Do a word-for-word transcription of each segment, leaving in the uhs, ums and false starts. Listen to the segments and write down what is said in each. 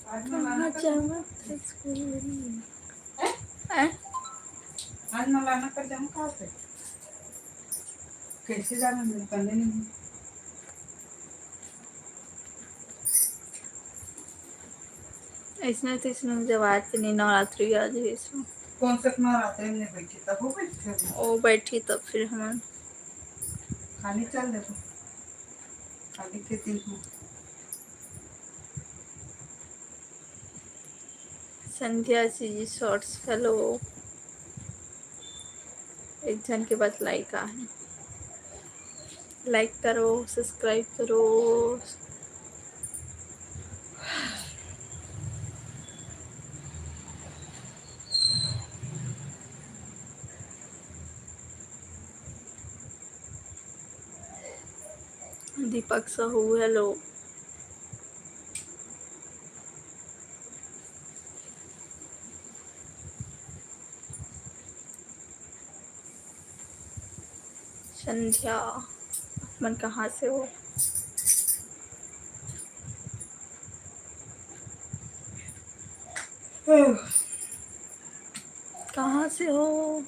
आज मैं लाना कर जाऊँ। हैं? आज मैं लाना कर जाऊँ कहाँ से? कैसे जाना, मेरे करने नहीं। ऐसने तो इसमें जब आज के नहीं नवरात्रि आज है इसमें। कौन से नवरात्रि में बैठी तब वो बैठी थी? वो बैठी तब फिर हम खाली चल देखो। खाली के दिन हूँ। संध्या सी जी शॉर्ट्स, हेलो। एक झन के बस लाइक आ है, लाइक करो, सब्सक्राइब करो। दीपक साहू, हेलो। संध्या, आप मन कहाँ से हो? कहाँ से हो?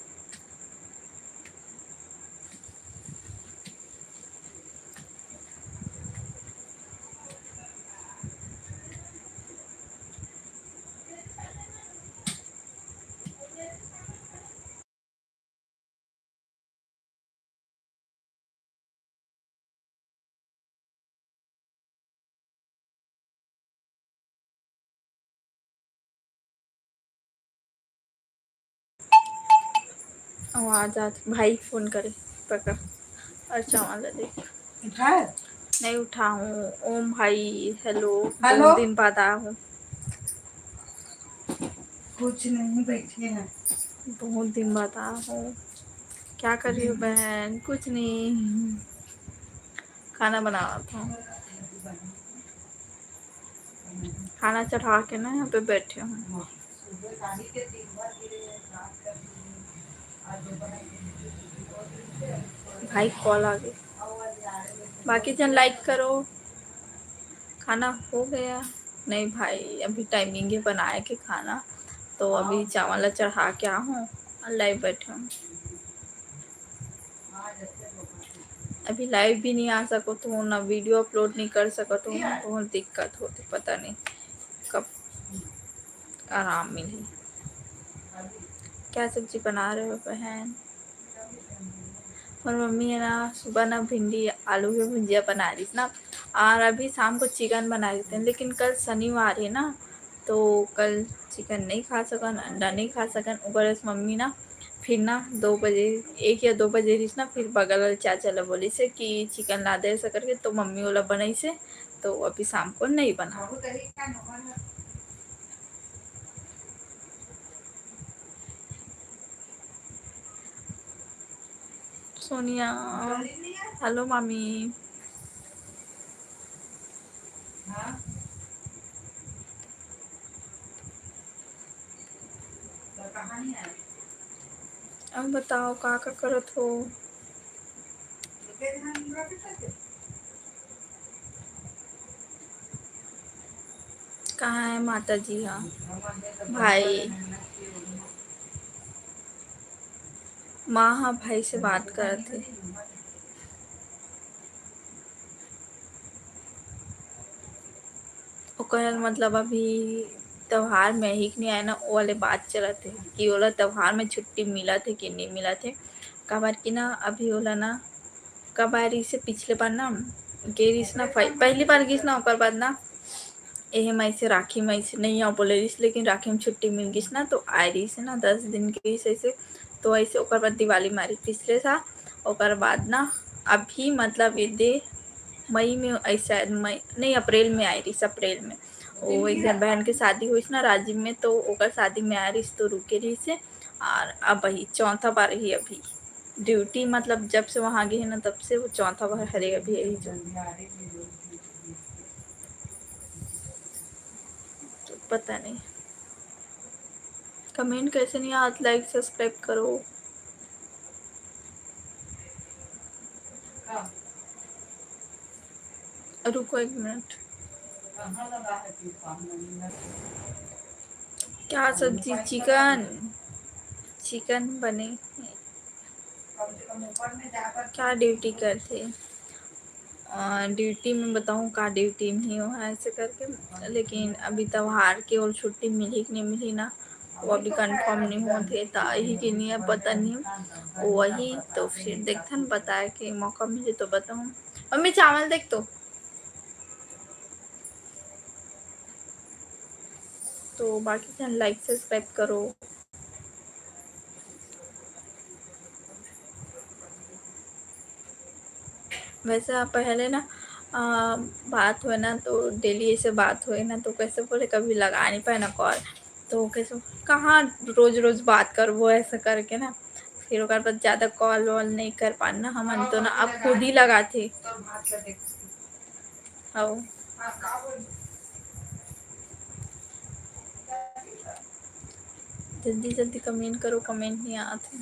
आवाज आत, भाई फोन करे, पकड़। और चावल ला देख। उठाए? नहीं उठाहूँ। ओम भाई, हेलो। हेलो। बहुत दिन बाद आया हूँ। कुछ नहीं, बैठे हैं। बहुत दिन बाद आया हूँ। क्या कर रही हो बहन? कुछ नहीं, खाना बना रहा था। खाना चढ़ा के ना यहाँ पे बैठे हूँ। भाई कॉल आ गई। बाकी जन लाइक करो। खाना हो गया? नहीं भाई, अभी टाइमिंग है बनाए के खाना, तो अभी चावल ला चढ़ा के आ हूँ और लाइव बैठे हूँ। अभी लाइव भी नहीं आ सकत हूँ, ना वीडियो अपलोड नहीं कर सकत हूँ, बहुत दिक्कत होती, पता नहीं कब आराम मिली। क्या सब्जी बना रहे हो बहन? और मम्मी है ना, सुबह ना भिंडी आलू के भुजिया बना रही ना, और अभी शाम को चिकन बना देते हैं, लेकिन कल शनिवार है ना, तो कल चिकन नहीं खा सकन, अंडा नहीं खा सकन। ओकर से मम्मी ना फिर ना दो बजे, एक या दो बजे रहिस ना, फिर बगल वाले चाचा ला बोलिस हे कि चिकन ला दे ऐसा करके, तो मम्मी ओला बनाइस हे, तो अभी शाम को नहीं बना। सोनिया, हेलो मामी। अब बताओ, का का करत हो? कहाँ है माता जी? हाँ भाई, माँ हा भाई से बात करत हे। ओकर मतलब अभी त्योहार में ही नहीं आए ना, वो वाले बात चलत हे कि ओला त्योहार में छुट्टी मिलत हे कि नहीं मिलत हे। काबर कि ना अभी ओला ना कब आए रहिस हे पिछले बार ना, गे रहिस ना, पह-, पहली बार गिस ना, ओकर बाद ना एहे माई से राखी माई से नहीं आओ बोले रहिस, लेकिन राखी में छुट्टी मिल गिस ना, तो आए रहिस ना दस दिन के रहिस ऐसे, तो ऐसे ओकर बाद दिवाली मारी पिछले साल। ओकर बाद ना अभी मतलब ये दे मई में, ऐसे मई नहीं, अप्रैल में आए रहिस, अप्रैल में। वो एक जन बहन के शादी होइस ना राजिम में, तो ओकर शादी में आए रहिस तो रुके रहिस हे। और अब वही चौथा बार ही अभी ड्यूटी, मतलब जब से वहाँ गए ना तब से वो चौथा बार हरे अभी यही जो। तो पता नहीं कमेंट कैसे नहीं आत, लाइक सब्सक्राइब करो। रुको एक मिनट। क्या सब्जी? चिकन, चिकन बने। क्या ड्यूटी करथे? अ, ड्यूटी में बताऊँ का ड्यूटी में ही हो ऐसे करके, लेकिन अभी त्योहार के और छुट्टी मिली कि नहीं मिली ना, वो अभी कंफर्म नहीं होत हे, त आही कि नहीं, पता नहीं। वही तो फिर देखथन, बताए के मौका मिले तो बताऊँ। मम्मी, चावल देख तो। तो बाकी झन like subscribe करो। वैसे आप पहले ना, आ, बात होए ना तो डेली ऐसे बात होए ना तो कैसे बोले, कभी लगा नहीं पाए ना कॉल, तो कैसे, कहाँ रोज रोज बात करबो ऐसा करके ना, फिर ओकर बाद ज़्यादा कॉल वॉल नहीं कर पाना हमन तो ना, आप खुद ही लगाथे। हव। जल्दी जल्दी कमेंट करो, कमेंट नहीं आते।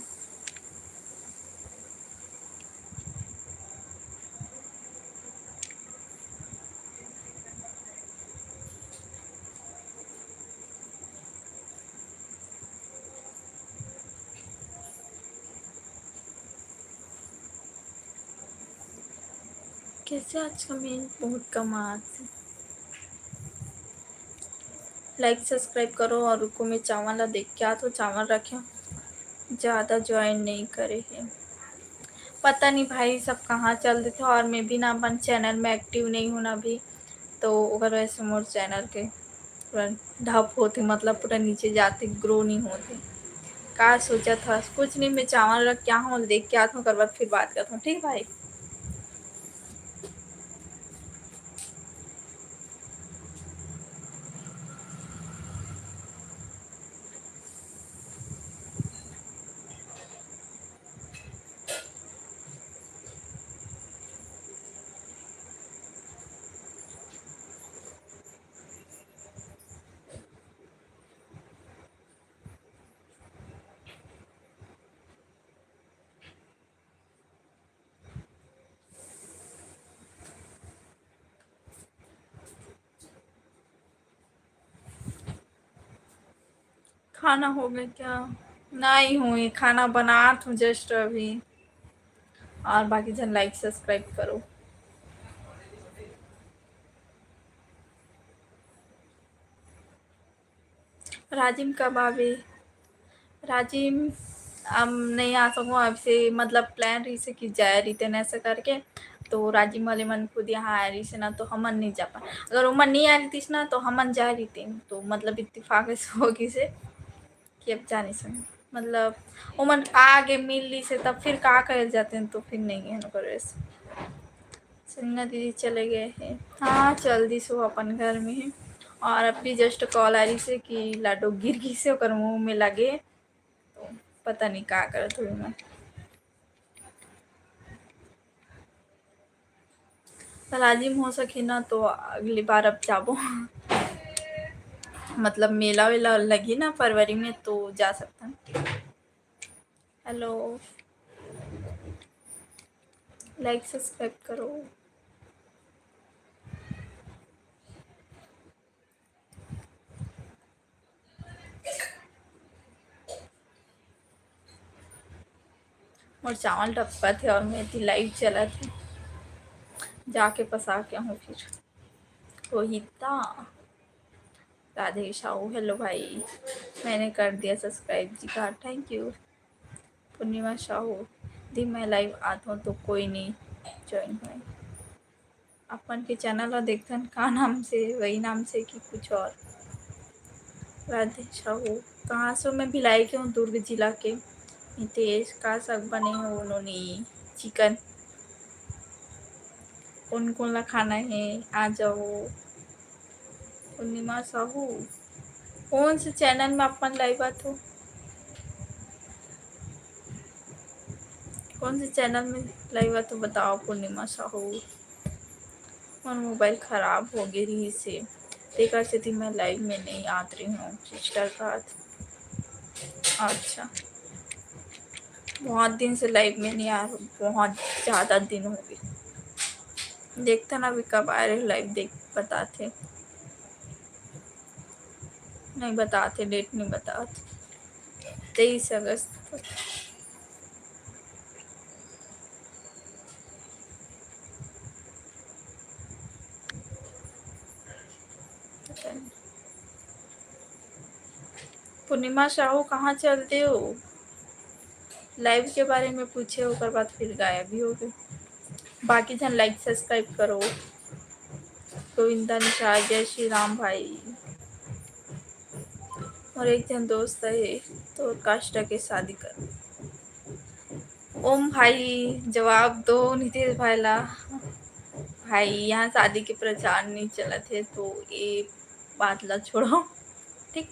कैसे आज कमेंट बहुत कम आत हे। Like subscribe करो और रुको, मैं चावल ला देख के आत हूँ, चावल रखे हूँ, ज़्यादा ज्वाइन नहीं करे हे। पता नहीं भाई सब कहाँ चल देथे, और मैं भी ना अपन चैनल में एक्टिव नहीं हूँ ना अभी, तो ओकर वजह से मोर चैनल के पूरा ढप होथे, मतलब पूरा नीचे जाथे, ग्रो नहीं होथे। का सोचत हस? कुछ नहीं, मैं चावल रख के आहूँ, देख के आत हूँ, ओकर बाद फिर बात करत हूँ, ठीक भाई? खाना हो गया क्या? नहीं हुई, खाना बनात हूँ just अभी। और बाकी झन like subscribe करो। राजिम कब आवे? राजिम, अब नहीं आ सकूँ, अब से मतलब plan रहिसे कि जाए रहितेन ऐसे करके, तो राजिम वाले मन खुद यहाँ आए रहिसे ना, तो हमन नहीं जा पाए। अगर ओमन नहीं आए रहितिस ना, तो हमन जाए रहितेन, तो मतलब इत्तेफाक ऐसे हो गिसे कि अब जा नहीं सकूँ। मतलब ओमन आगे मिल रहिसे, तब फिर का करे जातेन, तो फिर नहीं है ना करे ऐसे। संजना दीदी चले गए हैं। हाँ, चल दिस वो अपन घर में है। और अभी just call आ रहिसे कि लाडो गिर गिसे, ओकर मुँह में लगे, तो पता नहीं का करत होही मैं। राजिम हो सके ना, तो अगली बार अब जाबो। मतलब मेला वेला लगी ना फरवरी में, तो जा सकथन। Hello, like subscribe करो। मोर चावल टपकत हे और मैं एती live चलत हे, जाके पसा के आहूँ फिर। रोहिता, राधे साहू, hello भाई, मैंने कर दिया subscribe जी का, thank you। पूर्णिमा साहू, दी मैं live आत हूँ तो कोई नहीं join होए। अपन के channel ला देखथन, का नाम से, वही नाम से कि कुछ और? राधे साहू, कहाँ से हो? मैं भिलाई के हूँ, दुर्ग जिला के। नितेश, का साग बने हो? नोनी, चिकन। कोन कोन ला खाना है, आ जाओ। पूर्णिमा साहू, कौन से channel में अपन live आत हो? कौन से channel में live आत हो, बताओ पूर्णिमा साहू। मोर मोबाइल खराब हो गे रहिस हे, तेकर सेती मैं live में नहीं आत रही हूँ, sister का। अच्छा, बहुत दिन से live में नहीं आ, बहुत ज़्यादा दिन हो गए। देखथन अभी कब आए रहे live, देख बताथे। नहीं बताते, डेट नहीं बताते। तेईस अगस्त। पूर्णिमा साहू कहाँ चल देव? लाइव के बारे में पूछे, ओकर बाद फिर गायब ही हो गए। बाकी झन लाइक सब्सक्राइब करो। गोविंदा निषाद, जय श्री राम भाई। और एक झन दोस्त है, तो काष्टा के शादी कर। ओम भाई, जवाब दो नितेश भाई ला। भाई, यहाँ शादी के प्रचार नहीं चलत है, तो ये बात ला छोड़ो, ठीक?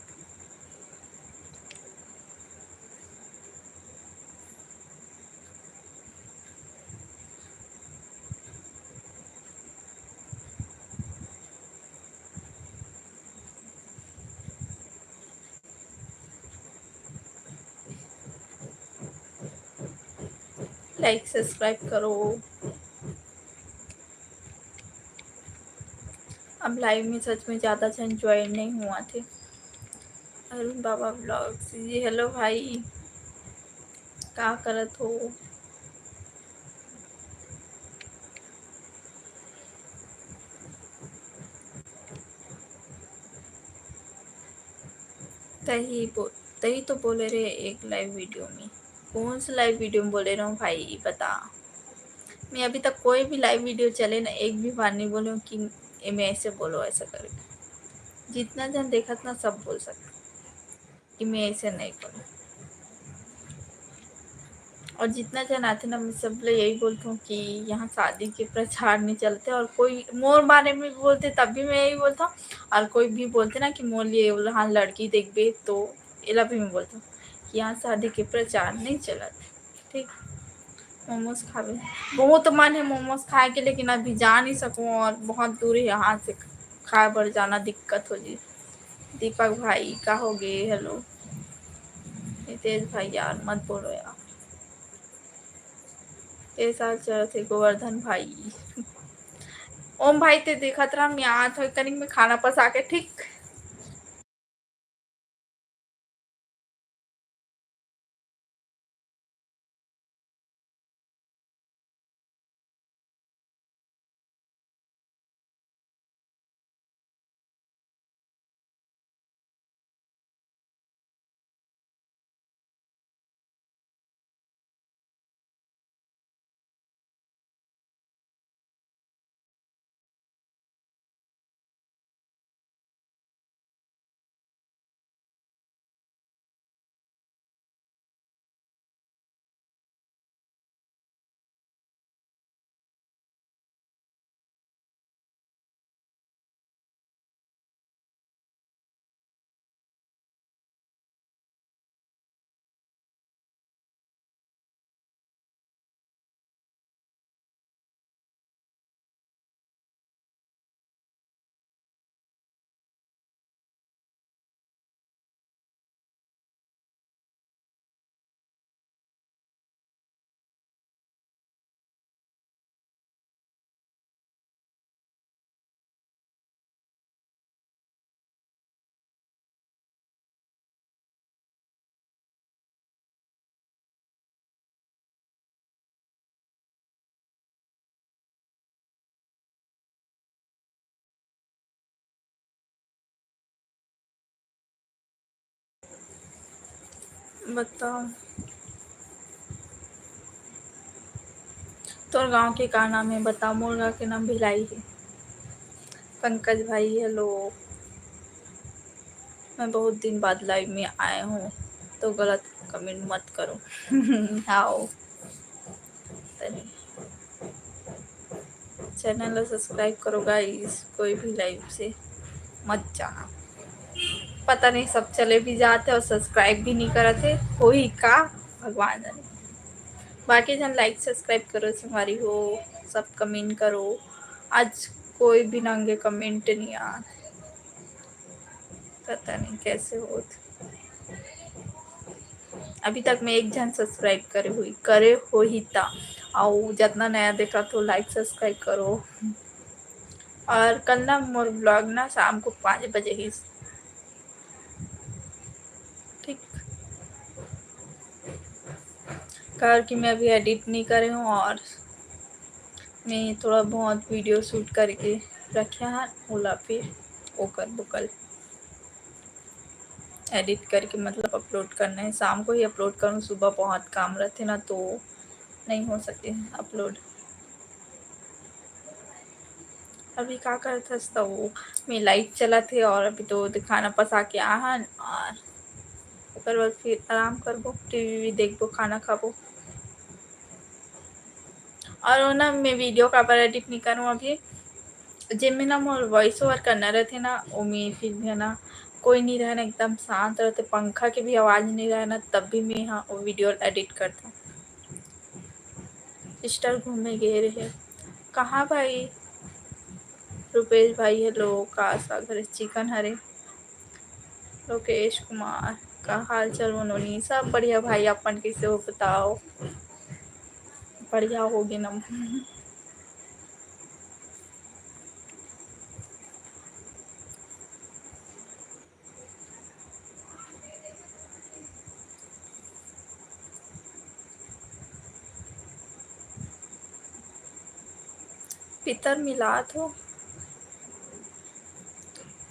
लाइक सब्सक्राइब करो। अब लाइव में सच में ज़्यादा झन ज्वाइन नहीं हुआ थे। अरुण बाबा ब्लॉग्स जी, हेलो भाई, का करत हो? तही बो-, तही तो बोले रहे एक लाइव वीडियो में। कौन सा लाइव वीडियो में बोले रहे हो भाई, बता। मैं अभी तक कोई भी लाइव वीडियो चले ना, एक भी बार नहीं बोले हूँ कि ये में ऐसे बोलो, ऐसा करके। जितना झन देखत ना, सब बोल सकते कि मैं ऐसे नहीं बोलूँ। और जितना झन आथे ना, मैं सब ले यही बोलता हूँ कि यहाँ शादी के प्रचार नहीं चलते, और कोई मोर बारे में भी बोलते, तब भी मैं यही बोलता हूँ, और कोई भी बोलते ना कि मोर लिए यहाँ लड़की देखबे, तो एला भी मैं बोलता हूँ कि यहाँ शादी के प्रचार नहीं चलत। ठीक, मोमोज खाबे, बहुत मन है मोमोज खाए के, लेकिन अभी जा नहीं सकूँ और बहुत दूर है यहाँ से, खाए बर जाना दिक्कत हो जी। दीपक भाई, का हो गए? हेलो नितेश भाई, यार मत बोलो यार, के साथ चलत है गोवर्धन भाई। ओम भाई, ते देखत रह, मैं आत हो कनिक में खाना पसा के, ठीक? बताओ, तोर गांव के का नाम है? बताओ, मोर गांव के नाम भिलाई है। पंकज भाई, हेलो, मैं बहुत दिन बाद लाइव में आए हूँ, तो गलत कमेंट मत करो। आओ, चैनल ला सब्सक्राइब करो गाइस, कोई भी लाइव से मत जाना। पता नहीं, सब चले भी जाते और सब्सक्राइब भी नहीं करते, होही का, भगवान जाने। बाकी झन लाइक सब्सक्राइब करो, संगवारी हो, सब कमेंट करो। आज कोई भी नंगे कमेंट नहीं आ, पता नहीं कैसे होत। अभी तक मैं एक झन सब्सक्राइब करे हुई, करे होही ता, अउ जतना नया देखत हो, लाइक सब्सक्राइब करो। और कल ना मोर ब्लॉग ना शाम को पाँच बजे ही और कि मैं अभी एडिट नहीं करे हूँ और मैं थोड़ा बहुत वीडियो शूट करके रखे हैं, ओला फिर वो करबो कल। एडिट करके मतलब अपलोड करना है, शाम को ही अपलोड करूँ, सुबह बहुत काम रहते ना तो नहीं हो सके अपलोड। अभी का करत हस? त वो में लाइट चलत हे और अभी तो खाना पसा के आहन और ओकर बाद फिर आराम करबो, टीवी वीवी देखबो, खाना खाबो। और वो ना मैं वीडियो काबर एडिट नहीं करूँ अभी, जेमे ना मोर वॉइस ओवर करना रहते ना, ओमे फिर भी है ना कोई नहीं रहे ना, एकदम शांत रहते, पंखा के भी आवाज़ नहीं रहे ना, तब भी मैं हाँ वो वीडियो एडिट करता। सिस्टर घूमे गए रहे। कहाँ भाई? रुपेश भाई, हेलो, का सागर चिकन हरे। लोकेश कुमार, का हाल चाल मनोनी? सब बढ़िया भाई, अपन कैसे हो बताओ? बढ़िया होगे ना। पितर मिलात हो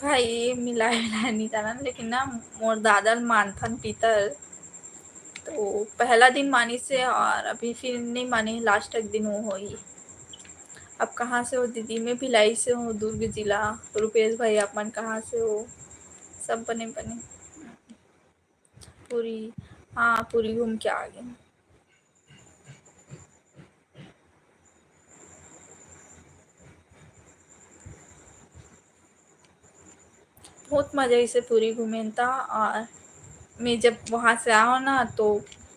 भाई, मिलाए मिलाए नहीं जाना, लेकिन ना मोर दादा ल मानथन पितर, तो पहला दिन मानिस हे और अभी फिर नहीं माने, लास्ट एक दिन वो होही। आप कहाँ से हो दीदी? मैं भिलाई से हूँ, दुर्ग जिला। रुपेश भाई, आप मन कहाँ से हो? सब बने बने। पूरी, हाँ, पूरी घूम के आ गए। बहुत मजा इसे पूरी घूमेन था। और मैं जब वहाँ से आओ ना तो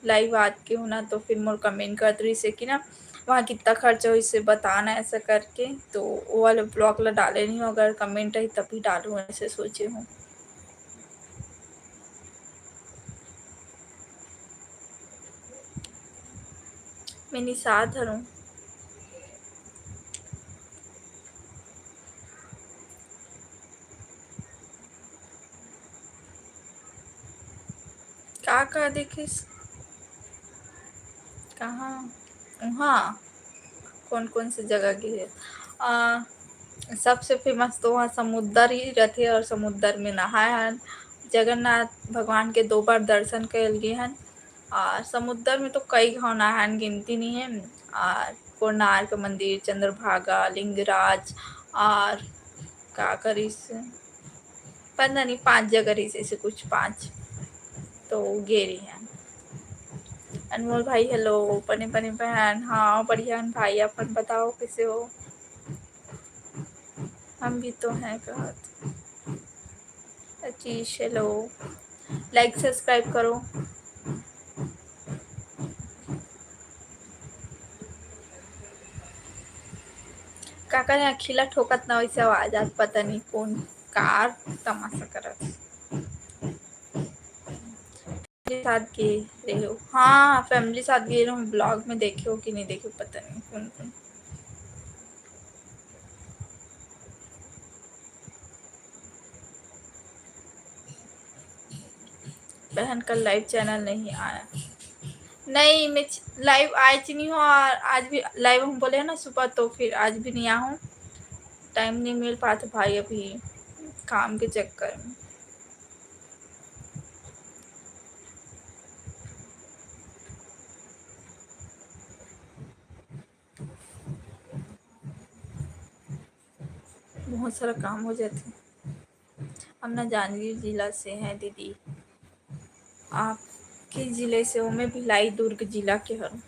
लाइव आत के हूँ ना, तो फिर मोर कमेंट करत रहिस हे कि ना वहाँ कितना खर्चा होइस हे बताना ऐसा करके, तो वो वाले ब्लॉग ला डाले नहीं हूँ, अगर कमेंट आई तभी डालूँ ऐसे सोचे हूँ। मैं निशा धरूँ। का का देखिस? कहाँ? उहाँ कौन कौन से जगह गे हे? आ, सबसे फेमस तो वहाँ समुद्र ही रहते और समुद्र में नहाए हन। जगन्नाथ भगवान के दो बार दर्शन कर लिए हन और समुद्र में तो कई घाव नहाए हन, गिनती नहीं है। और कोणार्क मंदिर, चंद्रभागा, लिंगराज और का करिस, पता नहीं, पांच जगह रहिस ऐसे कुछ, पांच तो गे रही हैं। अनमोल भाई, हेलो। पने पने बहन, हाँ, बढ़िया हन भाई, अपन बताओ, कैसे हो? हम भी तो हैं कहत। आशीष, हेलो। लाइक, सब्सक्राइब करो। काका ने अखिला ठोकत ना, वैसे आवाज आत, पता नहीं कौन कार तमाशा करत। के साथ गे रहे हो? हाँ, फैमिली साथ गे रहे हो। ब्लॉग में देखे हो कि नहीं देखे हो, पता नहीं कौन कौन। बहन, कल लाइव चैनल नहीं आया। नहीं, मैं लाइव आए च नहीं हूँ और आज भी लाइव हम बोले हैं ना सुबह, तो फिर आज भी नहीं आया हूँ। टाइम नहीं मिल पाता भाई, अभी काम के चक्कर में। बहुत सारा काम हो जाते। हम ना जांजगीर जिला से हैं दीदी। आप किस जिले से हो? मैं भिलाई दुर्ग जिला के हूँ।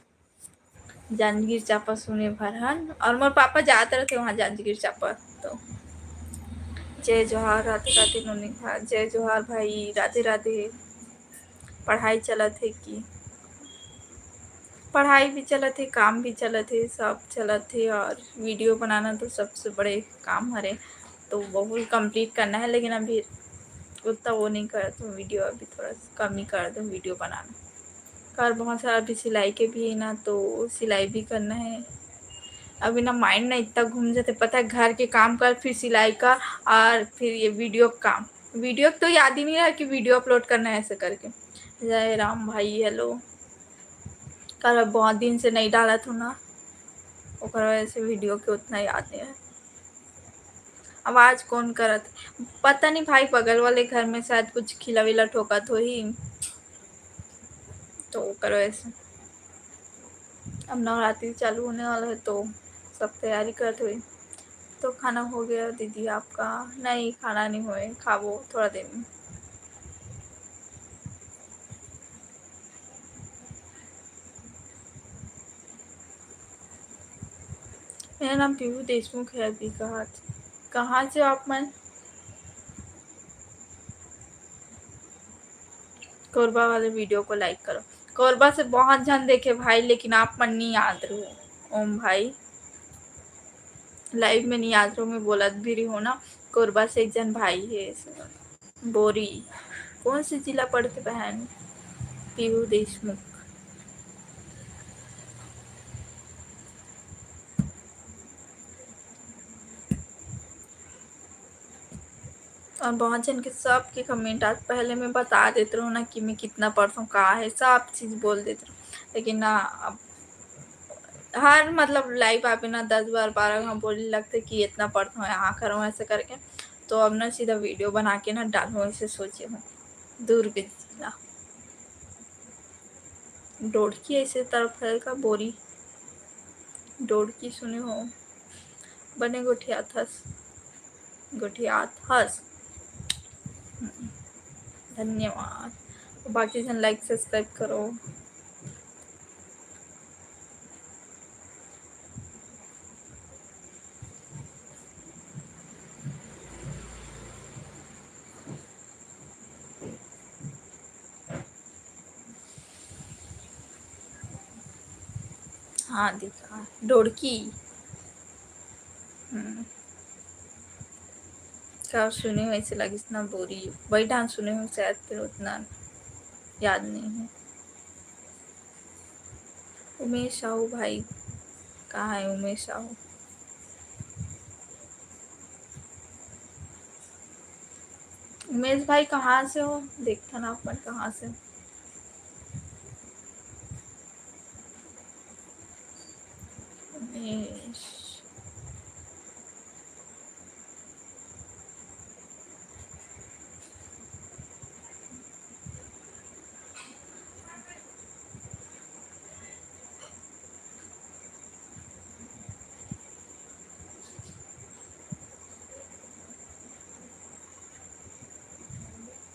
जांजगीर चांपा सुने भर हन, और मोर पापा जात रहते वहाँ जांजगीर चांपा। तो जय जोहार, राधे राधे नोनी भा, जय जोहार भाई, राधे राधे। पढ़ाई चलत हे कि? पढ़ाई भी चलत हे, काम भी चलत हे, सब चलत हे, और वीडियो बनाना तो सबसे बड़े काम हरे, तो वो भी कंप्लीट करना है, लेकिन अभी उतना वो नहीं करत हूँ वीडियो, अभी थोड़ा कम ही कर दूँ वीडियो बनाना। और बहुत सारा अभी सिलाई के भी है ना, तो सिलाई भी करना है। अभी ना माइंड ना इतना घूम जाते, पता है, घर के काम कर, फिर सिलाई का, और फिर ये वीडियो का काम। वीडियो तो याद ही नहीं रहा कि वीडियो अपलोड करना है ऐसे करके। जय राम भाई, हेलो। कल बहुत दिन से नहीं डालत हूँ ना, ओकर वजह से वीडियो के उतना याद नहीं है। आवाज कौन करत? पता नहीं भाई, बगल वाले घर में शायद कुछ खिला विला ठोकत होही, तो ओकर वजह से। अब नवरात्रि चालू होने वाला है, तो सब तैयारी करत हुई। तो खाना हो गया दीदी आपका? नहीं, खाना नहीं हुए, खाबो थोड़ा देर में। मेरा नाम पीहू देशमुख है। अभी कहाँ, कहाँ से हो आप मन? कोरबा वाले वीडियो को लाइक करो। कोरबा से बहुत झन देखे भाई, लेकिन आप मन नहीं याद रहो। ओम भाई, लाइव में नहीं याद रहो, मैं बोलत भी रही हूँ ना। कोरबा से एक झन भाई है, बोरी। कौन से जिला पड़ते बहन? पीहू देशमुख। और बहुत झन के, सबके कमेंट आज पहले मैं बता देत रहूँ ना कि मैं कितना पढ़त हूँ, का है, सब चीज बोल देत रहूँ। लेकिन ना, अब हर, मतलब, लाइव आबे ना, दस बार, बारह घंटा बोले लगते कि इतना पढ़त हूँ, यहाँ करूँ, ऐसे करके। तो अब ना सीधा वीडियो बना के ना डालूँ, ऐसे सोचे हूँ। दुर्ग जिला। डोड़की ऐसे तरफ है का बोरी? डोड़की सुने हो? बने गोठियात हस, गोठियात हस। हम्म, धन्यवाद। बाकी झन लाइक सब्सक्राइब करो। हाँ, दिखा, डोड़की। हम्म। का सुने हो ऐसे लगिस ना बोरी? वही डांस सुने हो शायद, फिर उतना याद नहीं है। उमेश साहू भाई, कहाँ है उमेश साहू? उमेश भाई, कहाँ से हो? देखथन आप मन कहाँ से। उमेश।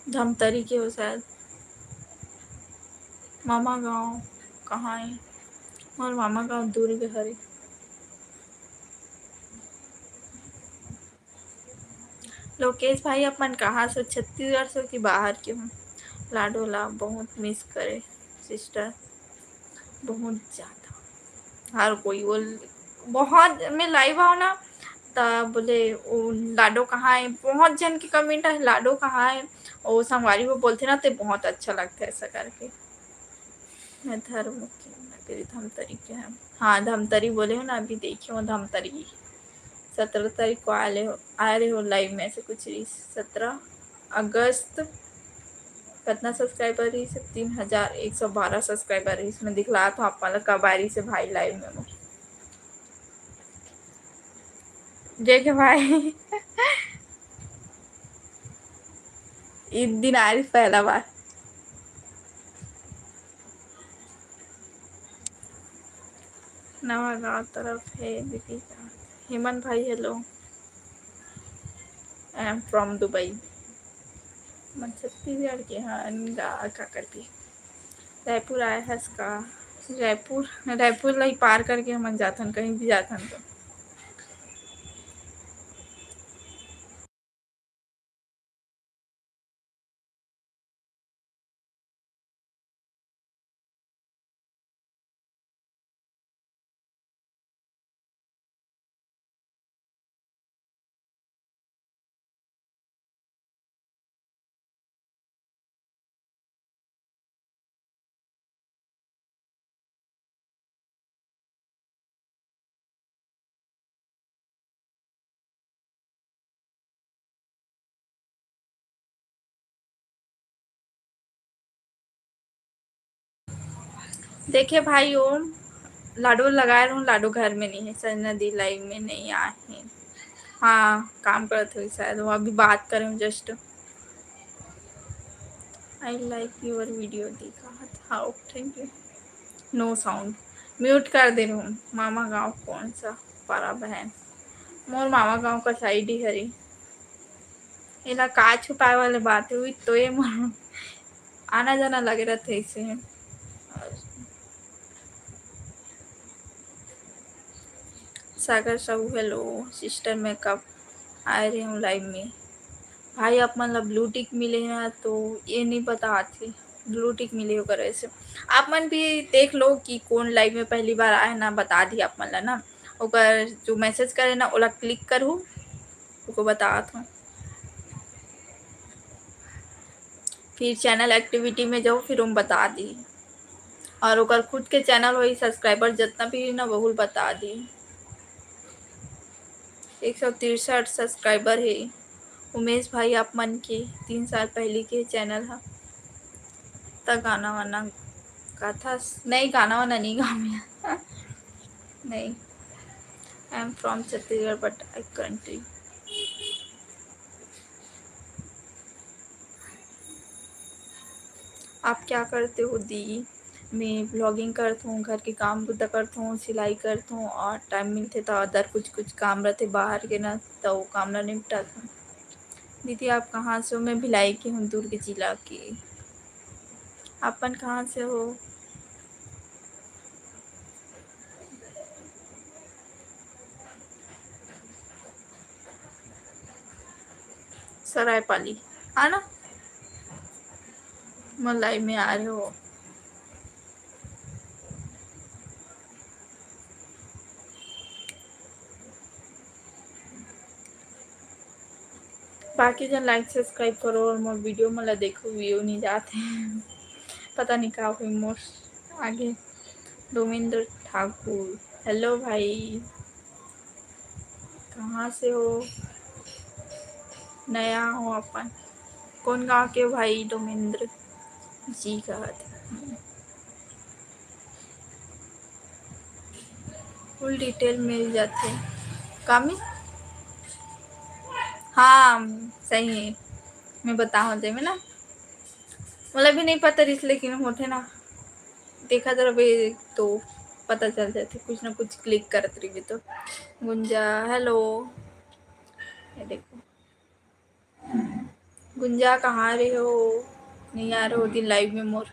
धमतरी के हो शायद। मामा गाँव कहाँ हे? मोर मामा गाँव दुर्ग हरे। लोकेश भाई, अपन कहाँ से? छत्तीसगढ़ से कि बाहर के हो? लाडो ला बहुत मिस करे सिस्टर, बहुत ज़्यादा। हर कोई बोल, बहुत, मैं लाइव आओ ना, त बोले, "ओ, लाडो कहाँ है?" बहुत जन के कमेंट है, "लाडो कहाँ है?" ओ, संगवारी वो बोलते ना, तो बहुत अच्छा लगता है ऐसा करके। मैं धर्म के नगरी धमतरी के हैं। हाँ, धमतरी बोले हो ना, अभी देखे हो धमतरी। सत्रह तारीख को आए हो, आए रहे हो लाइव में, ऐसे कुछ रही। सत्रह अगस्त। कितना सब्सक्राइबर रही से? तीन हजार एक सौ बारह सब्सक्राइबर रही। इसमें दिखला था आप वाला कब आ रही से भाई लाइव में वो। जय के भाई। ईद दिन आ रही पहला बार। नवा गांव तरफ है दीदी का। हेमंत भाई, hello। I am from Dubai। मन छत्तीसगढ़ के हन गा, का करबे? रायपुर आए हस का? रायपुर, रायपुर ला ही पार करके हमन जाथन, कहीं भी जाथन तो। देखे भाई, ओम, लाडो लगाए रहूं, लाडो घर में नहीं है, संजना दी लाइव में नहीं आए हैं। हाँ, काम करत हुई शायद, वो अभी बात करें just। I like your video, देखा था। हाँ, thank you। No sound, mute कर दे रहूं। मामा गांव कौन सा पारा बहन? मोर मामा गांव का साइड ही हरी। एला का छुपाए वाले बात हुई, तो ये मन आना जाना लगे रहते इसे। सागर साहू, hello sister, मैं कब आए रहे हूँ लाइव में? भाई, आप मन ला ब्लू टिक मिले ना, तो ये नहीं बता थी ब्लू टिक मिले होकर। वैसे आप मन भी देख लो कि कौन लाइव में पहली बार आए ना, बता दी आप मन ला ना। ओकर जो मैसेज करे ना, ओला क्लिक करू, ओको बता थों। फिर चैनल एक्टिविटी में जाओ, फिर ओम बता दी। और ओकर खुद के चैनल होई, सब्सक्राइबर जितना भी ना, वहू ल बता दी। एक सौ तिरसठ सब्सक्राइबर है उमेश भाई, आप मन के तीन साल पहली के चैनल हा। त गाना वाना गाथा नहीं, गाना वाना नहीं गामी नहीं। I am from Chhattisgarh, but I country। आप क्या करते हो दी? मैं ब्लॉगिंग करत हूँ, घर के काम बुता करत हूँ, सिलाई करत हूँ और टाइम मिलथे त अदर कुछ कुछ काम रहथे बाहर के ना, त वो काम ला निपटात हूँ। दीदी, आप कहाँ से हो? मैं भिलाई की हूँ, दुर्ग जिला की। आप मन कहाँ से हो? सरायपाली, आना, मोर लाइव में आ रहे हो। बाकी जन लाइक सब्सक्राइब करो और मोर वीडियो मन ला देखो, व्यू नहीं जाते। पता नहीं का हुई मोर आगे। डोमेंद्र ठाकुर, हेलो भाई, कहाँ से हो? नया हो अपन। कौन गांव के हो भाई? डोमेंद्र जी कहत हे। फुल डिटेल मिल जाथे। का में? हाँ, सही है। मैं बताहूँ तेमे ना। मोला भी नहीं पता रिहिस, लेकिन होथे ना। देखा जरा बे, तो पता चल जाथे, कुछ ना कुछ क्लिक करत रहिबे तो। गुंजा, हेलो। ये देखो। गुंजा, कहाँ रहे हो? नहीं आ रहे हो दिन लाइव में मोर।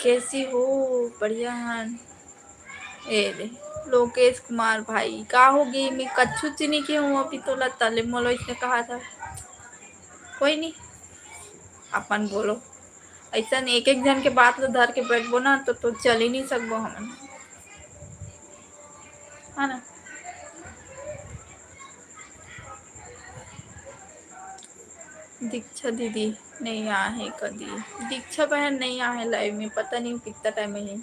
कैसी हो? बढ़िया हन। ए रे, लोकेश कुमार भाई, का हो गे? मैं कच्छु चिनी के हूँ अभी तोला, तले मोला इसने कहा था। कोई नहीं, अपन बोलो। ऐसा नहीं, एक एक जन के बात ला धर के बैठबो ना, तो, तो चल ही नहीं सकबो हमन, है ना? दीक्षा दीदी नहीं आए हैं कदी। दीक्षा बहन नहीं आए हैं लाइव में, पता नहीं कितना टाइम है।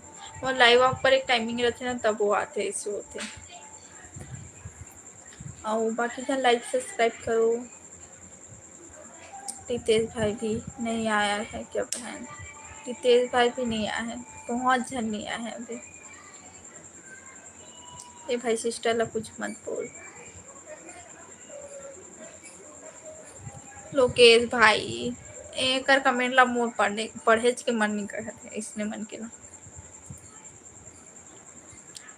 वो लाइव आप पर एक टाइमिंग रहते ना, तब वो आते, ऐसे होते। और बाकी का लाइक सब्सक्राइब करो। रितेश भाई भी नहीं आया है क्या बहन? रितेश भाई भी नहीं आया है, बहुत जन नहीं आया है अभी। ए भाई, सिस्टर ला कुछ मत बोल। लोकेश भाई, एकर कमेंट ला मोर पढ़े, पढ़ेच के मन नहीं करत है, इसने मन के ला।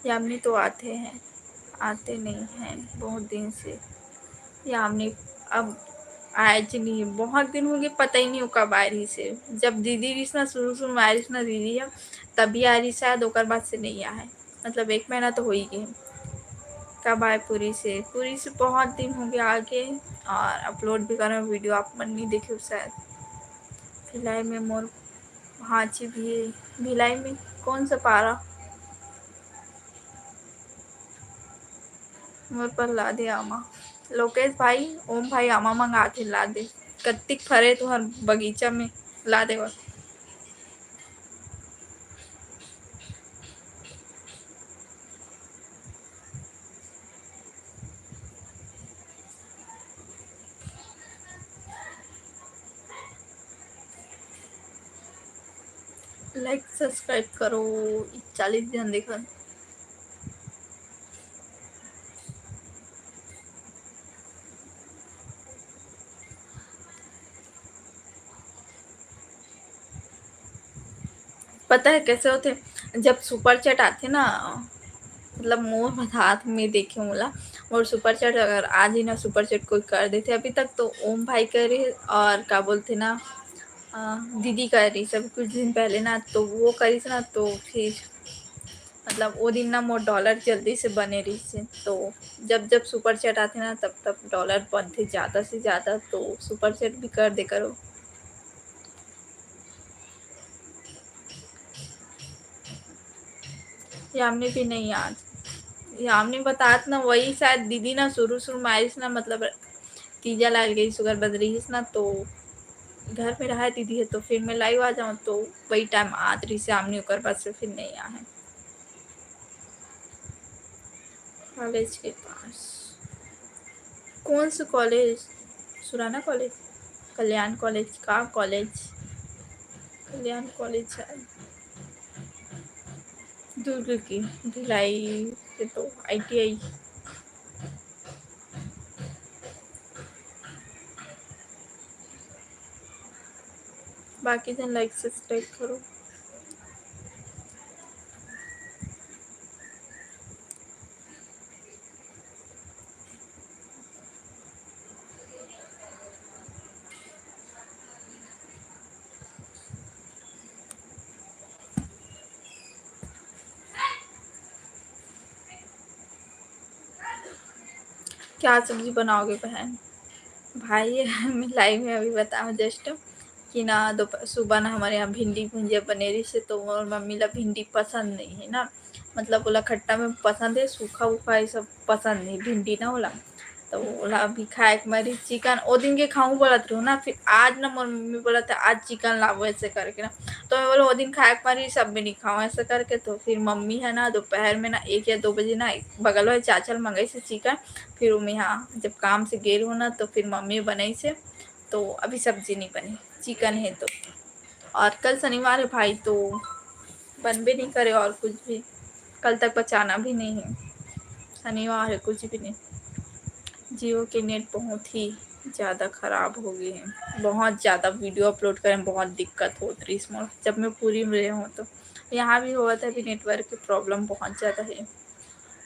यामिनी तो आते हैं, आते नहीं हैं बहुत दिन से। यामिनी अब आए च नहीं है, बहुत दिन हो गए, पता ही नहीं हो कब आए रही से। जब दीदी रही ना, शुरू शुरू में आए रही ना दीदी, हम तभी आ रही शायद, ओकर बाद से नहीं आए। मतलब एक महीना तो हो ही गए। कब आए पूरी से? पूरी से बहुत दिन हो गया आके, और अपलोड भी करें वीडियो, आप मन नहीं देखे शायद। भिलाई में मोर भांची भी, भिलाई में कौन सा पारा? मोर पर ला दे आमा। लोकेश भाई, ओम भाई आमा मंगाथे, ला दे। कत्तिक फरे तुहर बगीचा में, ला दे बर। Like subscribe करो, चालीस जन देखा। पता है कैसे होथे? जब super chat आथे ना, मतलब मोर हाथ में देखे मोला, मोर super chat अगर आज ही ना super chat कोई कर देथे, अभी तक तो ओम भाई करे और का बोलथे ना, अ, दीदी करे रहिस अभी कुछ दिन पहले ना, तो वो करिस ना, तो फिर मतलब वो दिन ना मोर dollar जल्दी से बने रहिस हे। तो जब जब super chat आथे ना, तब तब dollar बनथे ज़्यादा से ज़्यादा, तो super chat भी कर दे करो। यामिनी भी नहीं याद, यामिनी बतात ना, वही शायद दीदी ना शुरू शुरू में आइस ना, मतलब तीजा लाग गई, sugar बन रही ना, तो घर में रहा दीदी है, तो फिर मैं live आ जाऊँ, तो वही time आत रही यामिनी, ओकर बाद से फिर नहीं आ है। कॉलेज के पास कौन सा कॉलेज? सुराना कॉलेज, कल्याण कॉलेज, का कॉलेज? कल्याण कॉलेज है दुर्ग की, भिलाई के तो आई टी आई। बाकी जन like subscribe करो। क्या सब्जी बनाओगे बहन? भाई, मैं live में अभी बताऊँ just कि ना, दोपहर, सुबह ना हमारे यहाँ भिंडी भुंजिया बने रहिस हे, तो मोर मम्मी ला भिंडी पसंद नहीं है ना, मतलब ओला खट्टा में पसंद है, सूखा उखा ये सब पसंद नहीं, भिंडी ना ओला। तो ओला अभी खाए के मरी chicken, ओ दिन के खाऊं बोलत रहूं ना, फिर आज ना मोर मम्मी बोलत हे आज chicken लाबो ऐसे करके ना, तो मैं बोला ओ दिन खाए के मरी सब भी नहीं खाऊं ऐसे करके। तो फिर मम्मी है ना दोपहर में ना एक या दो बजे ना बगल वाले चाचा ल मंगाइस हे chicken, फिर ओमे हाँ जब काम से गे रहूं ना तो फिर मम्मी बनाइस हे, तो अभी सब्जी नहीं बनी, chicken है तो। और कल शनिवार है भाई, तो बनबे नहीं करे और कुछ भी, कल तक बचाना भी नहीं है, शनिवार है, कुछ भी नहीं। Jio के net बहुत ही ज़्यादा ख़राब हो गए हैं, बहुत ज़्यादा video upload करें, बहुत दिक्कत होत रही इसमें, जब मैं पूरी में रहे हूँ तो। यहाँ भी हुआ था अभी, network की problem बहुत ज़्यादा है।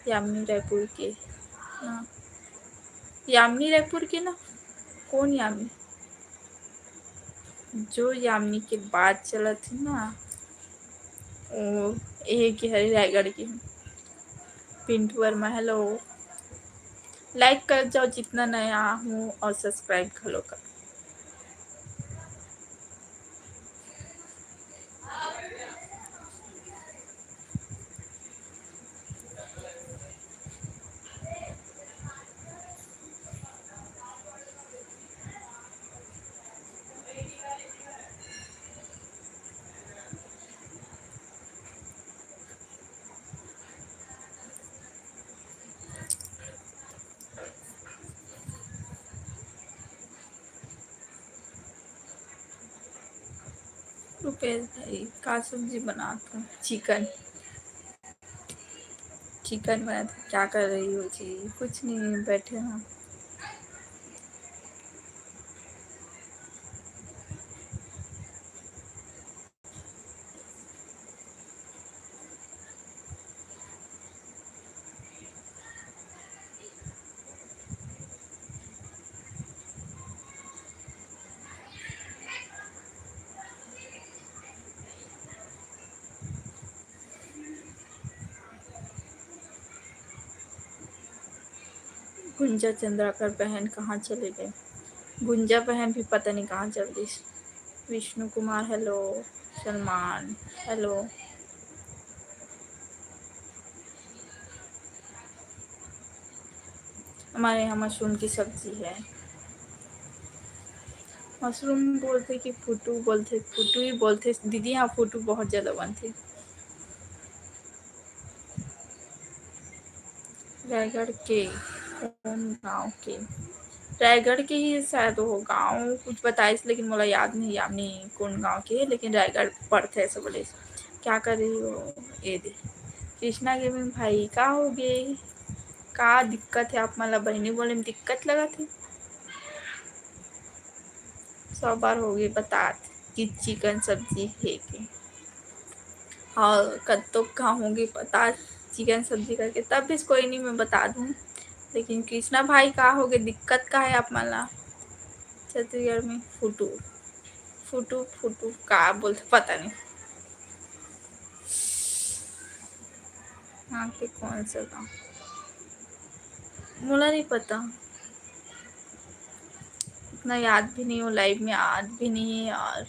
यामिनी रायपुर के, हाँ, यामिनी रायपुर के ना, कौन यामिनी? जो यामिनी के बात चलत हे ना, वो ये के हरे रायगढ़ के। पिंटू वर्मा, hello, like कर जाओ जितना नया हूँ और subscribe घलो कर। रुपेश भाई, का सब्जी बनात हो? Chicken। Chicken बनात हो? क्या कर रही हो जी? कुछ नहीं, बैठे हैं। गुंजा चंद्राकर बहन कहाँ चले गए? गुंजा बहन भी पता नहीं कहाँ चल दिस। विष्णु कुमार, hello। सलमान, hello। हमारे यहाँ mushroom की सब्जी है। Mushroom बोलथे कि फुटू बोलथे? फुटू ही बोलथे दीदी। हाँ, फुटू बहुत ज्यादा बनथे। रायगढ़ के कौन गांव के? रायगढ़ के ही शायद वो गाँव कुछ बताइस, लेकिन मोला याद नहीं, याद नहीं कौन गाँव के हे, लेकिन रायगढ़ पड़थे ऐसा बोले। क्या कर रही हो? ये दे, कृष्णा गेमिंग भाई, का हो गे? का दिक्कत हे आप मन ला? बहिनी बोले में दिक्कत लगत हे। सौ बार हो गई बतात कि चिकन सब्जी हे के, और कत्तो का होंगे पता चिकन सब्जी करके, तब भी कोई नहीं, मैं बता दूँ। लेकिन कृष्णा भाई, का हो गए, दिक्कत का है आप मन ला? छत्तीसगढ़ में फुटू, फुटू, फुटू का बोलते, पता नहीं। यहाँ पे कौन सा गाँव, मोला नहीं पता, उतना याद भी नहीं हो, लाइव में याद भी नहीं है। और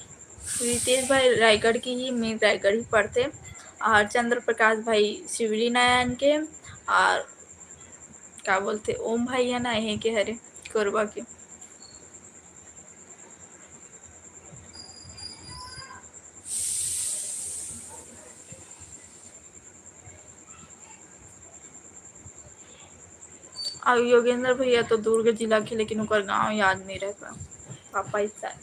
रितेश भाई रायगढ़ के ही, मैं रायगढ़ ही पड़थे, और चंद्र प्रकाश भाई शिवरी नारायण के, और का बोलथे, ओम भाई है ना, यहीं के हरे, कोरबा के। अब योगेंद्र भैया तो दुर्ग जिला के, लेकिन ओकर गांव याद नहीं रहता। पापा इस साल।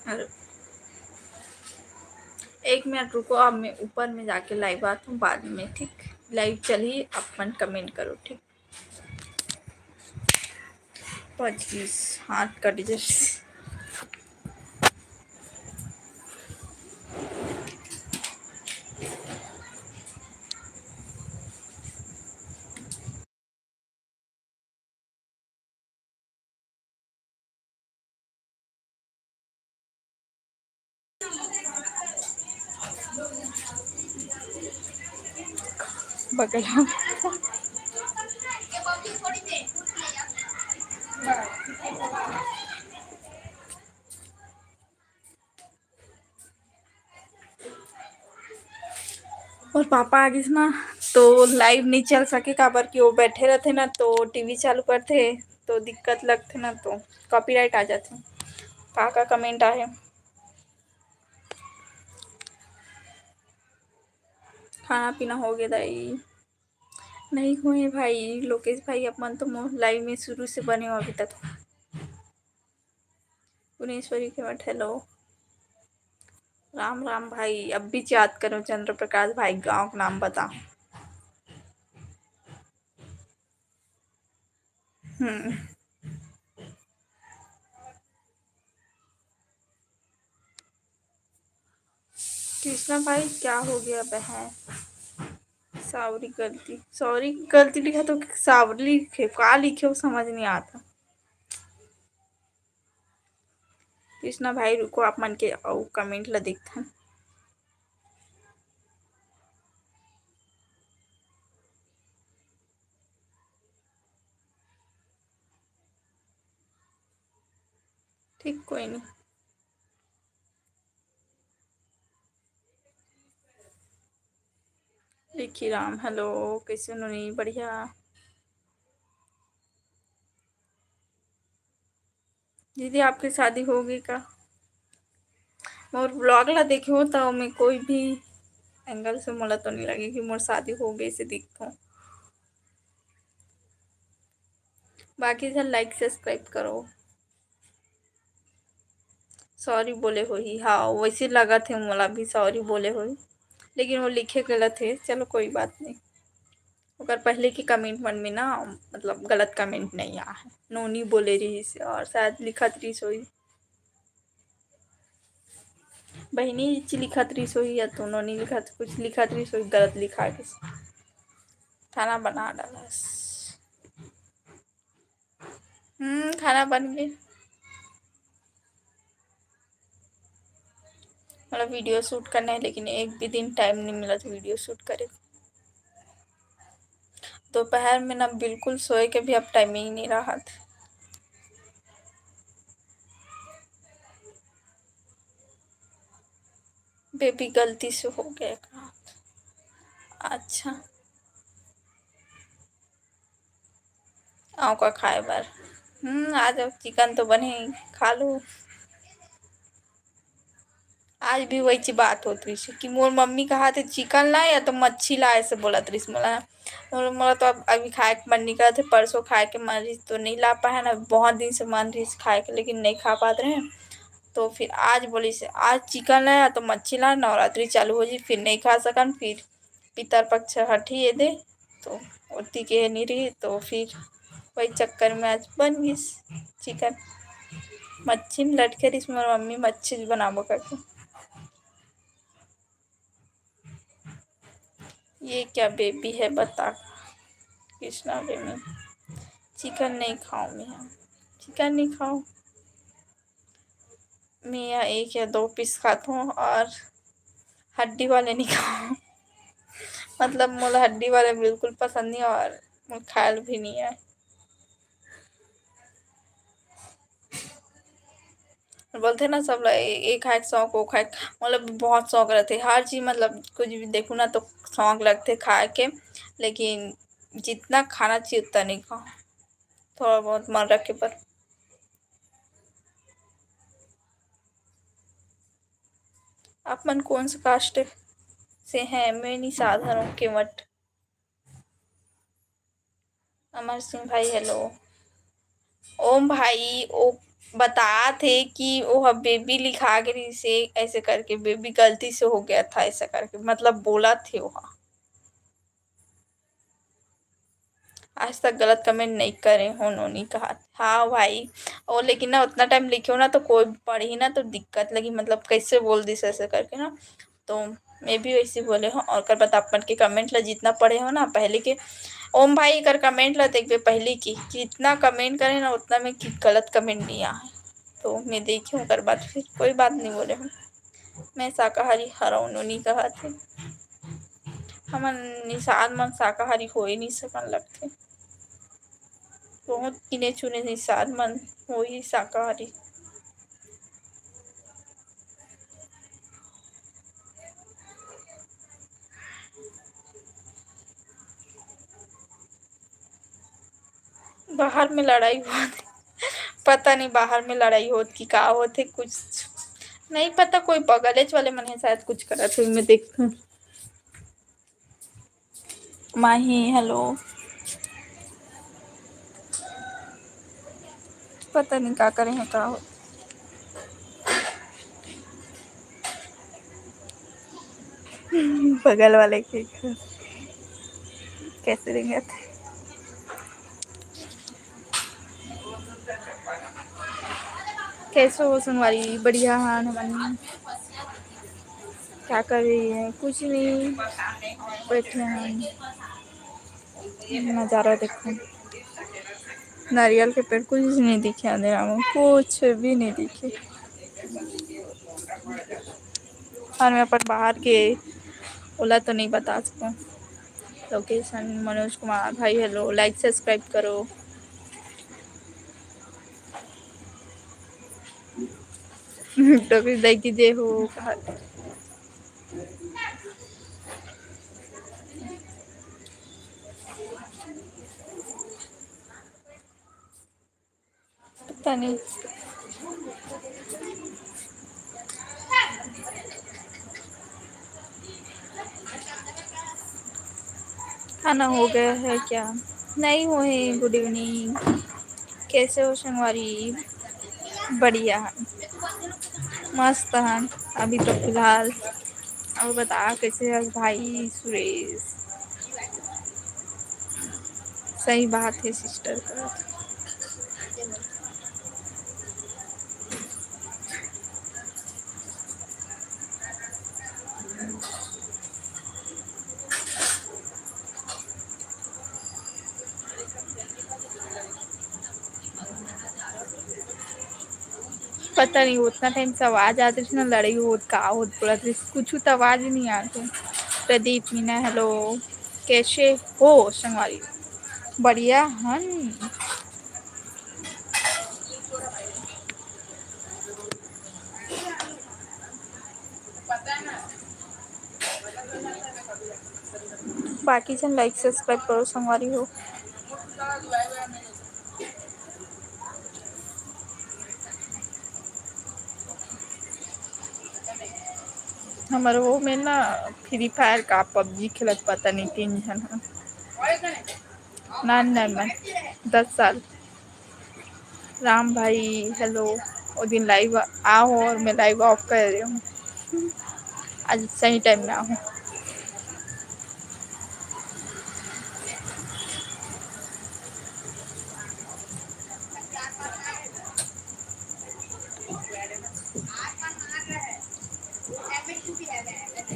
अरे, एक मिनट रुको, अब मैं ऊपर में जाके लाइव आती हूँ बाद में, ठीक? लाइव चलही, अपन कमेंट करो, ठीक? पच्चीस, हाथ कट जैसे। बगला। मोर पापा आ गिस ना, तो लाइव नहीं चल सके, काबर कि वो बैठे रहते ना, तो टीवी चालू करते, तो दिक्कत लगते ना, तो कॉपीराइट आ जाते। का का कमेंट आहे? खाना पीना हो गया दाई? नहीं हुए भाई, लोकेश भाई, अपन तो मोर लाइव में शुरू से बने हो अभी तक। पुनेश्वरी के मठ, हेलो। राम राम भाई, अब भी याद करो चंद्र प्रकाश भाई, गांव का नाम बता। हम्म। कृष्णा भाई, क्या हो गया बहन? सावरी गलती, सॉरी गलती लिखा तो सावरी लिखे, का लिखे वो समझ नहीं आता। कृष्णा भाई रुको, आप मन के अउ कमेंट ला देखथन। ठीक, कोई नहीं। लिखी राम, हेलो, कैसे नोनी? बढ़िया। दीदी, आपकी शादी होगी का? मोर ब्लॉग ला देखे हो तो मैं कोई भी एंगल से मोला तो नहीं लगे कि मोर शादी हो गई से दिखो। बाकी झन लाइक सब्सक्राइब करो। सॉरी बोले होही, हाँ, वैसे लगत हे मोला भी सॉरी बोले होही, लेकिन वो लिखे गलत हे। चलो, कोई बात नहीं, ओकर पहले के कमेंट मन में ना, मतलब, गलत कमेंट नहीं आ है, नोनी बोले रहिस और शायद लिखत रहिस होही। बहिनी ची लिखत रहिस होही या तो नोनी लिखत, कुछ लिखत रहिस होही, गलत लिखा के खाना बना डालस। हम्म, खाना बन गए। मतलब, वीडियो शूट करना है, लेकिन एक भी दिन टाइम नहीं मिला तो वीडियो शूट करे। दोपहर में ना बिल्कुल सोए के भी अब टाइमिंग नहीं रहा था। बेबी, गलती से हो गया का? अच्छा, आँव का खाए बर? हम्म, आ जाओ, चिकन तो बने, खा लो। आज भी वही ची बात होत रहिस कि मोर मम्मी कहाथे चिकन लाए या तो मच्छी लाए, ऐसे बोलत रहिस मोला। मोर, मोला तो अब, अभी खाए के मन नइ करत हे, परसों खाए के मन रहिस तो नइ ला पाए हन, बहुत दिन से मन रहिस खाए के, लेकिन नइ खा पात रहे। तो फिर आज बोलिस, "आज चिकन लाए या तो मच्छी लाए, नवरात्रि चालू हो जी, फिर नइ खा सकन, फिर पितर पक्ष हटही ये दे।" तो ओती के नइ रही, तो फिर वही चक्कर में आज बन गिस चिकन। मच्छी में लटके रहिस मोर मम्मी, मच्छी बनाबो करके। ये क्या बेबी है बता, कृष्णा बेबी। चिकन नहीं खाओ मैं, चिकन नहीं खाओ। मैं या एक या दो पीस खात हूँ और हड्डी वाले नहीं खाओ। मतलब मोला हड्डी वाले बिल्कुल पसंद नहीं और मोला खायल भी नहीं है। बोलथे ना सब ला ए, ए खाए के शौक, वो खाए के, मोला भी बहुत शौक रहिथे हर चीज, मतलब कुछ भी देखहूँ ना तो शौक लगथे खाए के, लेकिन जितना खाना चाहिए उतना नहीं खाओ, थोड़ा बहुत मन रखे पर। आप मन कौन से कास्ट से हैं? मैं निषाद हरों केवट। अमर सिंह भाई, हेलो। ओम भाई, ओ बतात हे कि ओह बेबी लिखा के रहिसे, ऐसे करके, "बेबी गलती से हो गया था", ऐसा करके, मतलब बोलत हे ओह। आज तक गलत कमेंट नहीं करे हो, नोनी कहा। हाँ भाई, ओ लेकिन ना उतना टाइम लिखे हो ना तो कोई पढ़ही ना तो दिक्कत लगी, मतलब कैसे बोल दिस ऐसे करके ना। तो मैं भी वैसे बोले हो, और कर बता अपन के कमेंट ला जितना पढ़े हो ना पहले के। ओम भाई कर कमेंट ला देखबे पहले की, जितना कमेंट करे ना उतना में कि गलत कमेंट नहीं आए। तो मैं देखी हूँ, ओकर बाद फिर कोई बात नहीं बोले हूँ। मैं शाकाहारी हरौं, नोनी कहत हे। हमन निषाद मन शाकाहारी हो ही नहीं सकन लगथे। बहुत गिने चुने निषाद मन होही शाकाहारी। बाहर में लड़ाई होत हे। पता नहीं बाहर में लड़ाई होत कि का होत हे, कुछ नहीं पता। कोई बगलेच वाले मन हे शायद कुछ करत हे, मैं देखूं। माही, हेलो। पता नहीं का करे हे, का होत। बगल वाले के घर कैसे रेंगत हे। कैसे हो संगवारी? बढ़िया हन हमन। क्या कर रही है? कुछ नहीं, बैठे हैं। नज़ारा देखो, नारियल के पेड़ कुछ नहीं दिखे अंधेरा में, कुछ भी नहीं दिखे। और मैं अपन बाहर के ओला तो नहीं बता सकूँ। लोकेशन मनोज कुमार भाई, हेलो, लाइक सब्सक्राइब करो। टोकरी दाई की जय हो कहा। पता नहीं। खाना हो गया है क्या? नहीं हुए। गुड इवनिंग, कैसे हो संगवारी? बढ़िया है, मस्त है अभी तो फिलहाल। और बता कैसे है भाई सुरेश? सही बात है सिस्टर का। पता नहीं, उतना टाइम से आवाज आत रहिस ना, लड़ाई होत का होत बोलत रहिस, कुछ तो आवाज ही नहीं आते। प्रदीप मीना, हेलो, कैसे हो संगवारी? बढ़िया हन। बाकी जन लाइक सब्सक्राइब करो संगवारी हो। हमर वो में ना Free Fire का PUBG खेलत, पता नहीं तीन झन ह। नान नान मन, दस साल। राम भाई, hello। वो दिन live आए हो और मैं live off कर रही हूँ। आज सही time में आए हो।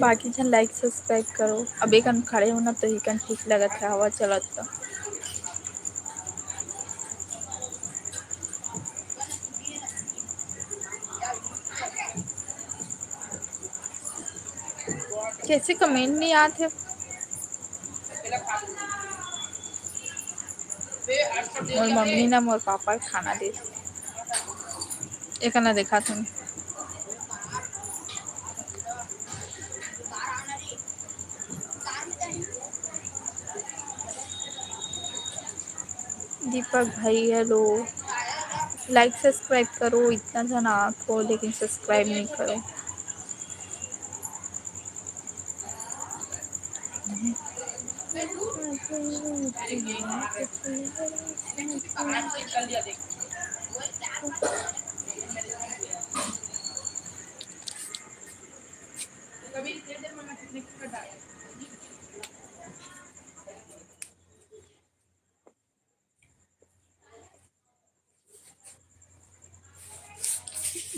बाकी झन like subscribe करो। अब एकन खड़े हो ना, तो एकन ठीक लगत है, हवा चलत तो। कैसे comment नहीं आते? मोर मम्मी ना मोर पापा के खाना दे, एकन ला देखा तुम। दीपक भाई, hello। Like subscribe करो, इतना झन आत हो, लेकिन subscribe नहीं करो।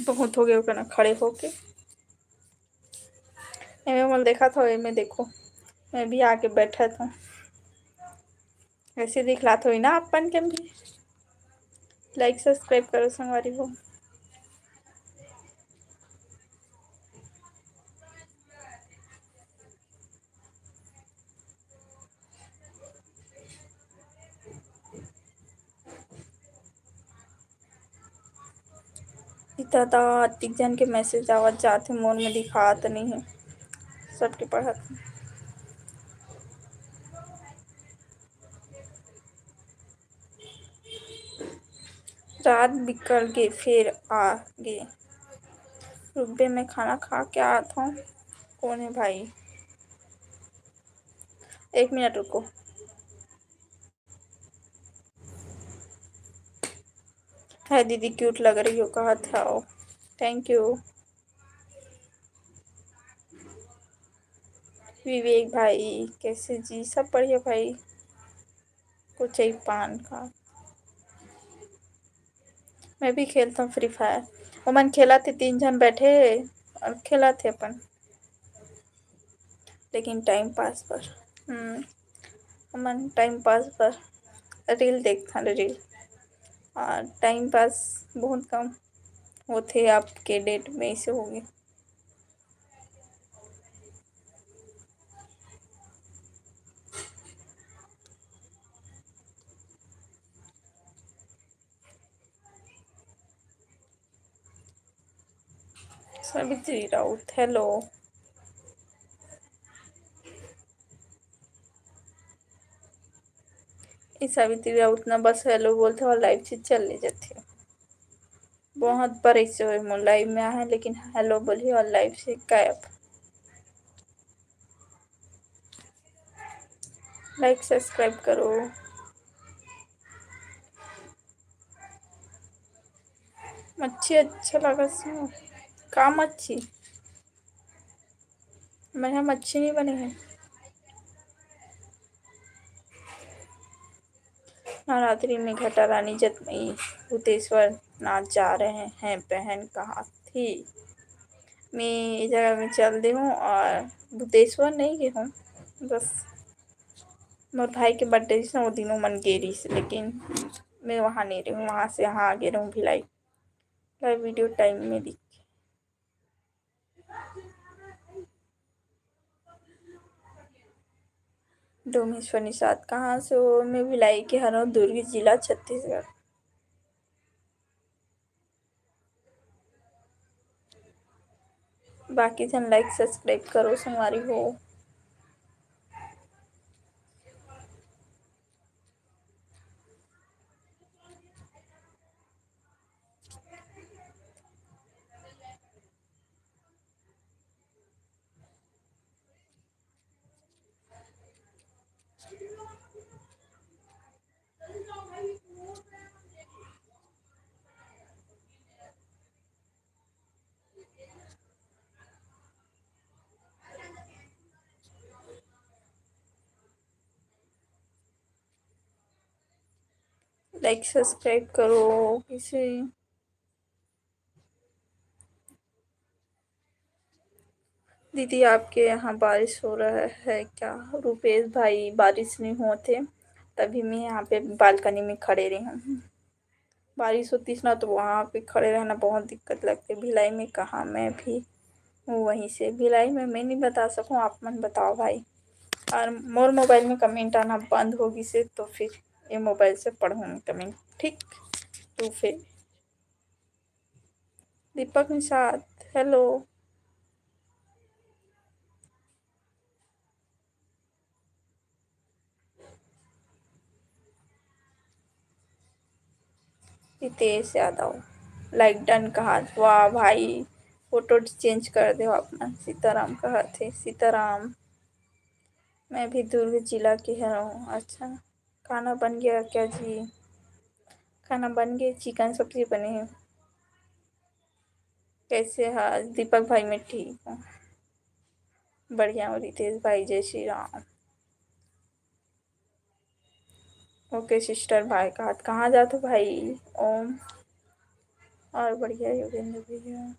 बहुत हो गए ओकर ना खड़े होके। एमे मोला देखत हो, एमे देखो, मैं भी आके बैठत हूँ, ऐसे दिखलात होई ना अपन के भी। Like subscribe करो संगवारी हो। इतना तो अतिक झन के message आवत जात हे, मोर में दिखात नहीं है, सबके पढ़त हूँ। रात बिकल गे, फेर आ गे। रुकबे, मैं खाना खा के आत हूँ। कौन है भाई? एक मिनट रुको। है दीदी, cute लग रही हो, कहत हव। Thank you। विवेक भाई, कैसे जी? सब बढ़िया भाई। कुछ ही पान का। मैं भी खेलता हूँ Free Fire। ओमन खेलत हे, तीन झन बैठे हे और खेलत हे अपन, लेकिन time pass पर। हम्म, हमन time pass पर reel देखथन, reel। और time pass बहुत कम होथे, अब के date में ऐसे हो गए। सावित्री राउत, hello। ए सावित्री राउत ना बस hello बोलथे और live से चले जाथे। बहुत बार ऐसे होए, मोर live में आहे लेकिन hello बोलही और live से गायब। Like subscribe करो। मच्छी अच्छा लगा सो। का मच्छी? मैं मच्छी नहीं बने है। नवरात्रि में घटा रानी जतमई भूतेश्वर नाच जा रहे हैं बहन कहा थी। मैं इस जगह में चल दे हूँ और भूतेश्वर नहीं गए हूँ, बस मोर भाई के birthday से वो दिनों मन गे रहिस, लेकिन मैं वहाँ नहीं रहूँ, वहाँ से यहाँ आ गए रहूँ भिलाई। Live video time में दिख डोमेश्वर निषाद, कहाँ से हो? मैं भिलाई के हरव, दुर्ग जिला, छत्तीसगढ़। बाकी झन like subscribe करो संगवारी हो। लाइक सब्सक्राइब करो किसे। दीदी, आपके यहाँ बारिश हो रहा है क्या? रुपेश भाई, बारिश नहीं होत हे, तभी मैं यहाँ पे बालकनी में खड़े रही हूँ। बारिश होतीस ना, तो वहाँ पे खड़े रहना बहुत दिक्कत लगथे। भिलाई में कहाँ? मैं भी हूँ वहीं से। भिलाई में मैं नहीं बता सकूँ, आप मन बताओ भाई। और मोर मोबाइल में कमेंट आना बंद हो गिस हे, तो फिर ये मोबाइल से पढ़ूँ मैं कमेंट, ठीक? तो फिर दीपक निषाद, हेलो। रितेश यादव, लाइक डन कहा। वाह भाई, फोटो चेंज कर दे आप मन। सीताराम कहा थे, सीताराम। मैं भी दुर्ग जिला के हूँ। अच्छा, खाना बन गया क्या जी? खाना बन गया, चिकन सब्जी बने है। कैसे हा दीपक भाई? मैं ठीक हूँ, बढ़िया हूँ रितेश भाई, जय श्री राम। ओके सिस्टर भाई, कहाँ, कहाँ जात हो भाई? ओम, और बढ़िया योगेंद्र भैया,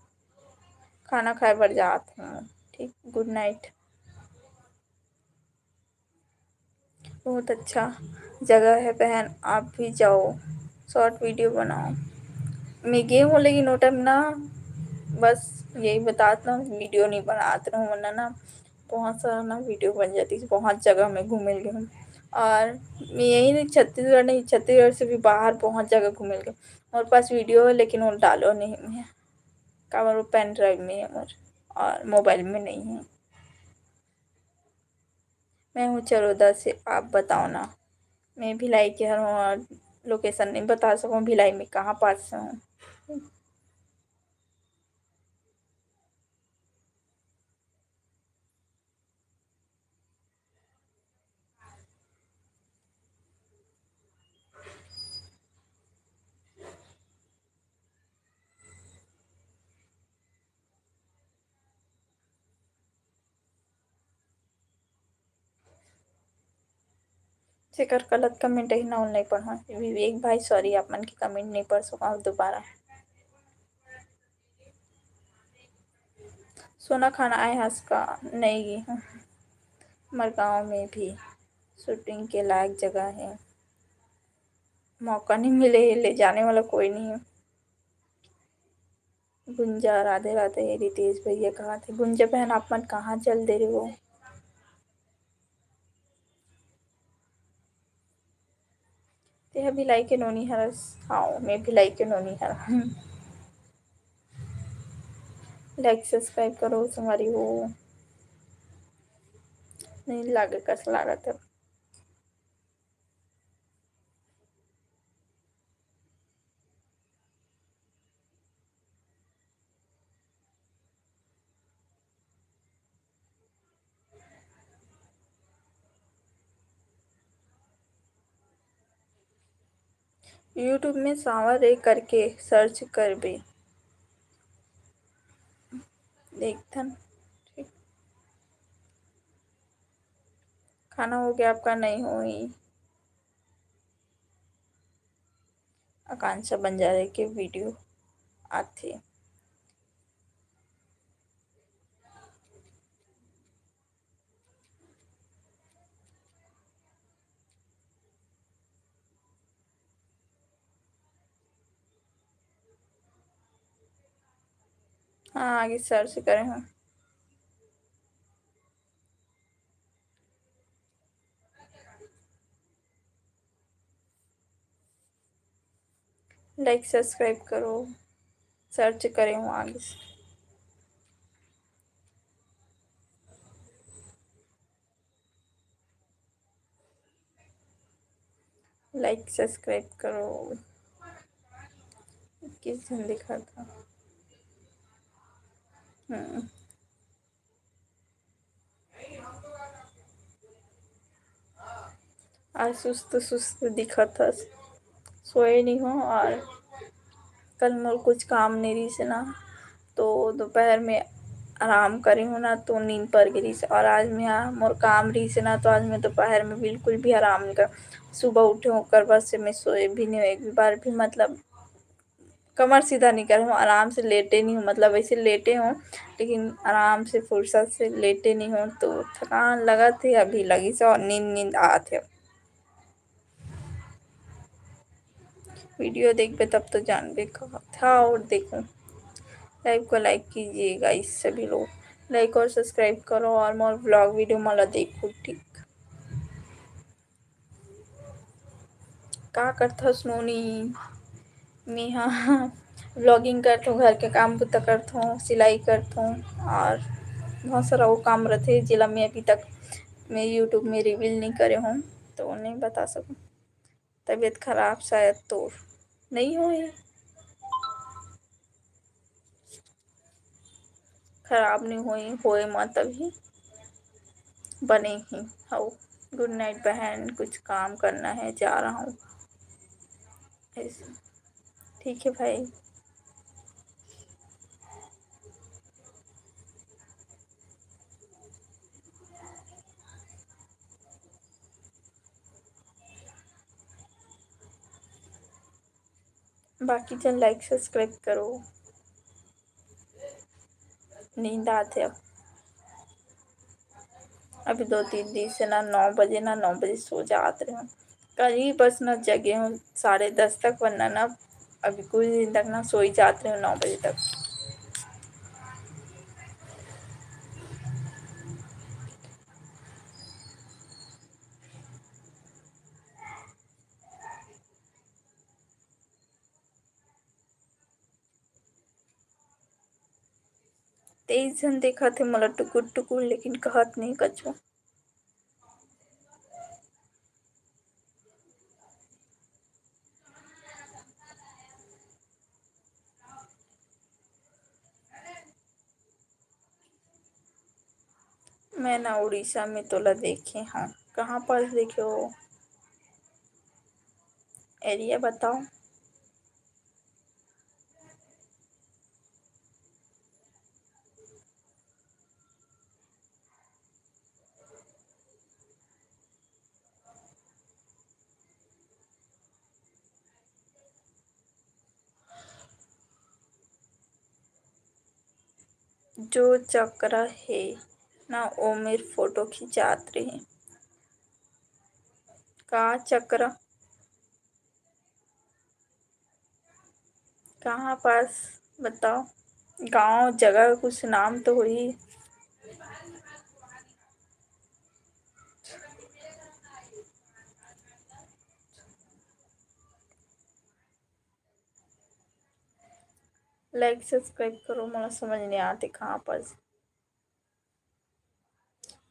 खाना खाए बर जात हूँ, ठीक, गुड नाइट। बहुत अच्छा जगह है बहन, आप भी जाओ, शॉर्ट वीडियो बनाओ। मैं गे हूँ, लेकिन वो टाइम ना, बस यही बतात ना, वीडियो नहीं बनात रहूँ, वरना ना बहुत सारा ना वीडियो बन जाती, बहुत जगह में घूमे गे हूँ। और मैं यही नहीं, छत्तीसगढ़ नहीं, छत्तीसगढ़ से भी बाहर बहुत जगह घूमे गे हूँ। मोर पास वीडियो है, लेकिन वो डालो नहीं मैं, काबर वो पेन ड्राइव में है मोर, और मोबाइल में नहीं है। मैं हूँ चरोदा से, आप बताओ ना। मैं भिलाई के हर हूँ और लोकेशन नहीं बता सकूँ, भिलाई में कहाँ पास से हूँ। जेकर गलत कमेंट है ना, उन नहीं पढ़ो। विवेक भाई, सॉरी, आप मन के कमेंट नहीं पढ़ सका दोबारा। सोना खाना आए हस का? नहीं गे हूँ। हमारे गाँव में भी शूटिंग के लायक जगह है, मौका नहीं मिले, ले जाने वाला कोई नहीं है। गुंजा, राधे राधे। रितेश भैया कहा थे, गुंजा बहन, आप मन कहाँ चल दे रहे हो? तेहा भिलाई के नोनी हरस? हाँ, मैं भिलाई के नोनी हर। लाइक सब्सक्राइब करो संगवारी हो। नहीं लागे कस लागत है। YouTube में सांवर रे करके सर्च करबे, देखथन। ठीक, खाना हो गया आपका? नहीं होई। आकांक्षा बंजारे के वीडियो आथे। हाँ, आगे सर्च करे हूँ। लाइक सब्सक्राइब करो, सर्च करे हूँ आगे से। लाइक सब्सक्राइब करो। किस दिन दिखा था? हम्म। आज सुस्त सुस्त दिखत हस, सोए नहीं हो। और कल मोर कुछ काम नहीं रहिस ना, तो दोपहर में आराम करे हूँ ना, तो नींद पर गे रहिस। और आज मैं, हाँ, मोर काम रहिस ना, तो आज मैं दोपहर में बिल्कुल भी आराम नहीं कर, सुबह उठे हूँ, ओकर बाद से मैं सोए भी नहीं हूँ, एक बार भी, मतलब, कमर सीधा नहीं करे हूँ, आराम से लेटे नहीं हूँ, मतलब, ऐसे लेटे हूँ, लेकिन आराम से, फुर्सत से लेटे नहीं हूँ, तो थकान लगत हे, अभी लगिस और नींद, नींद आत हे। वीडियो देखबे तब तो जानबे का होथे। और देखो, लाइव को लाइक कीजिए गाइस, सभी लोग लाइक और सब्सक्राइब करो और मोर व्लॉग वीडियो मन ला देखो, ठीक? का करथस नोनी? मेंहा व्लॉगिंग करथों, घर के काम बुता करथों, सिलाई करथों और बहुत सारा वो काम रथे, जेला मैं अभी तक मैं YouTube में रिवील नहीं करे हूँ, तो नहीं बता सकूँ। तबीयत खराब शायद तोर नहीं होए। खराब नहीं होए, होए मत अभी, बने ही हव। गुड नाइट बहन, कुछ काम करना है, जा रहा हूँ। ऐसे। ठीक है भाई। बाकी जन लाइक सब्सक्राइब करो। नींद आत हे अब। अभी दो तीन दिन से ना नौ बजे, ना नौ बजे सो जात रहे हूँ। कल ही बस ना जगे हूँ साढ़े दस तक, वरना ना अभी कुछ दिन तक ना सोई जात रहे हूँ नौ बजे तक। तेईस झन देखत हे मोला टुकुर टुकुर, लेकिन कहत नहीं कछु। मैं ना उड़ीसा में तोला देखे हूँ। कहाँ पास देखे हो? एरिया बताओ। जो चक्रा हे ना, ओ मेर फोटो खिंचात रहे। का चक्रा? कहाँ पास बताओ, गांव जगह कुछ नाम तो होही। लाइक सब्सक्राइब करो, मोला समझ नहीं आते कहाँ पास।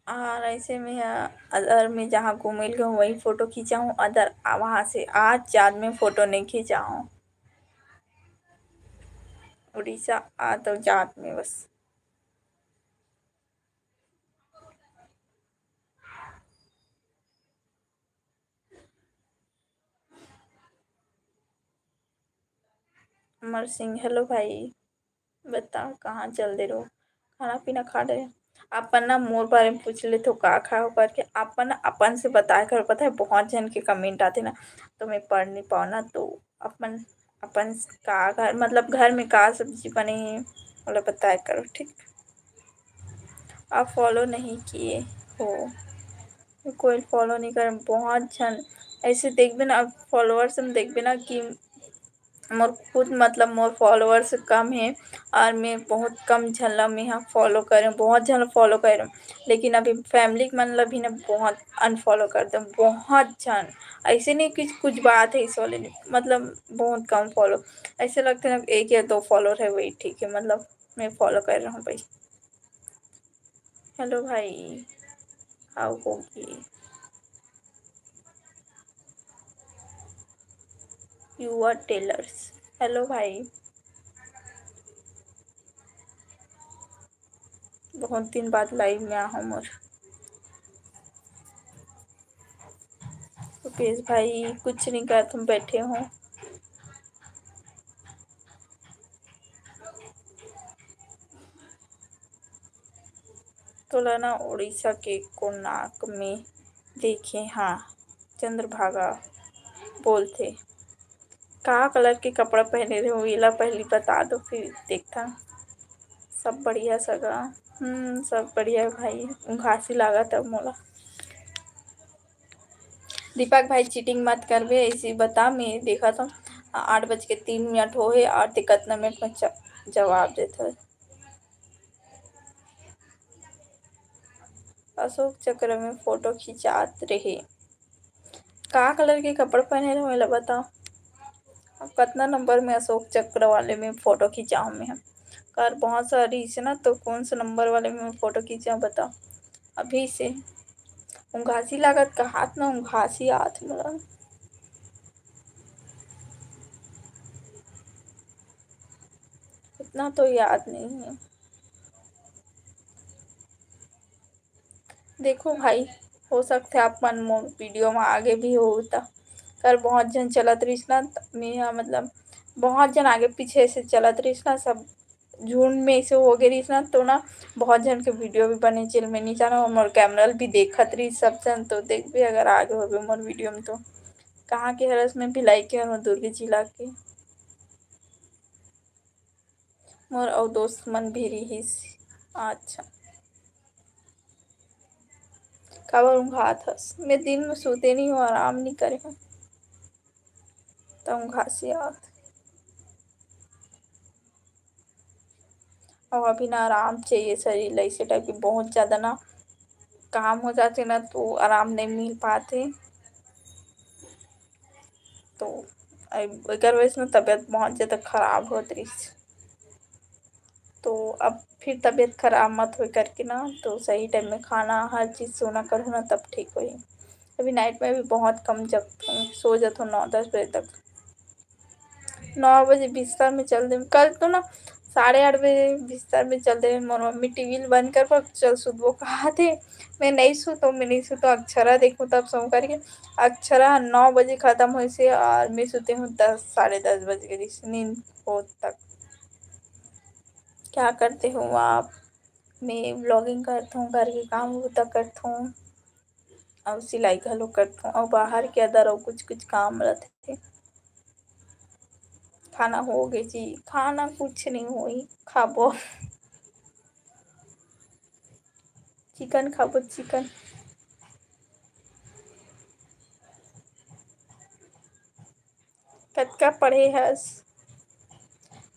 और ऐसे में ह, अदर में जहाँ घूमे ल गए हूँ, वही फोटो खींचा हूँ। अदर वहाँ से आज जात में फोटो नहीं खींचा हूँ। उड़ीसा आ तो जात में बस। अमर सिंह, हेलो भाई। बता, कहाँ चल दे रहो? खाना पीना खा डरे? अपन ना मोर बारे में पूछ लेथो, का खाओ करके, अपन ना अपन से बताए कर। पता है, बहुत जन के कमेंट आते ना, तो मैं पढ़ नहीं पाऊँ ना, तो अपन, अपन का घर, मतलब घर में का सब्जी बने हे, ओला बताए करो, ठीक? आप फॉलो नहीं किए हो, कोई फॉलो नहीं करे। बहुत झन ऐसे देखबे ना, फॉलोअर्स में देखबे ना कि मोर खुद, मतलब मोर फॉलोअर्स कम हे और मैं बहुत कम झन ला मैं ह फॉलो करे हूँ, बहुत झन ला फॉलो करे हूँ, लेकिन अभी फैमिली मन ला भी ना बहुत अनफॉलो कर दे, बहुत झन। ऐसे नहीं कि कुछ बात है इस वाले में, मतलब बहुत कम फॉलो, ऐसे लगते ना एक या दो फॉलोअर है वही ठीक है, मतलब मैं फॉलो कर रहा हूँ भाई। हेलो भाई, हाउ होगे? You R tailors. हेलो भाई, बहुत दिन बाद लाइव में आ हूँ मोर। रुपेश भाई, कुछ नहीं कर, तुम बैठे हो। तोला ना उड़ीसा के कोणार्क में देखे, हाँ, चंद्रभागा बोलथे। का कलर के कपड़ा पहने रहे हो, एला पहली बता दो, फिर देखता। सब बढ़िया सगा? हम्म, सब बढ़िया भाई। उंघासी लागत अब मोला। दीपक भाई, चीटिंग मत करबे, ऐसे बता, मैं देखा तो आठ बज के तीन मिनट हो हे और ते कतना मिनट में च-, जवाब देत हवे। अशोक चक्र में फोटो खिंचात रहे। का कलर के कपड़ा पहने रहे, मोला बताओ। अब कतना नंबर में अशोक चक्र वाले में फोटो खिंचाऊँ मैं? कार बहुत सारी से ना, तो कौन से नंबर वाले में फोटो खींचा, बताओ। अभी से उंघासी लागत का हाथ ना, उंघासी आत मोला। इतना तो याद नहीं है। देखो भाई, हो सकथे आप मन मोर वीडियो में आगे भी हो त। कर बहुत झन चलत रहिस ना, त मेहा मतलब बहुत झन आगे पीछे से चलत रहिस ना, सब झुंड में ऐसे हो गए रहिस ना, तो ना बहुत झन के वीडियो भी बने, जेल में नहीं जाना, और मोर कैमरा भी देखत रहिस सब झन। तो देखबे अगर आगे होबे मोर वीडियो में तो। कहाँ के हरस? मैं भिलाई के हरव, दुर्ग जिला के। मोर अउ दोस्त मन भी रिहिस। अच्छा, काबर उंघात हस? मैं दिन में सूते नहीं हूँ, आराम नहीं करे हूँ, त उंघासी आवत। अउ अभी ना आराम चाहिए शरीर ला, इसे टाइप के बहुत ज़्यादा ना काम हो जाथे ना, तो आराम नहीं मिल पाथे। तो एकर वजह से ना तबीयत बहुत ज़्यादा खराब होत रहिस। तो अब फिर तबीयत खराब मत होए करके ना, तो सही टाइम में खाना, हर चीज़, सोना करहूँ ना, तब ठीक होही। अभी नाइट में भी बहुत कम जगथों, सो जाथों नौ दस बजे तक। नौ बजे बिस्तर में चल देम। कल तो ना साढ़े आठ बजे बिस्तर में चल देम। मोर मम्मी टीवी ल बंद कर, पर चल सुतबो कहाथे। मैं नहीं सुतों, मैं नहीं सुतों, अक्षरा देखूँ तब सोऊँ करके। अक्षरा नौ बजे खत्म होइस हे और मैं सुते हूँ दस, साढ़े दस बज के, जैसे नींद हो तक। क्या करते हो आप? मैं vlogging करथों, घर के काम बूता करथों। अउ सिलाई घलो करथों, अउ बाहर के other अउ कुछ-कुछ काम रथे। खाना हो गे जी, खाना कुछ नहीं होई, खाबो। चिकन खाबो, चिकन। कतका पढ़े हस?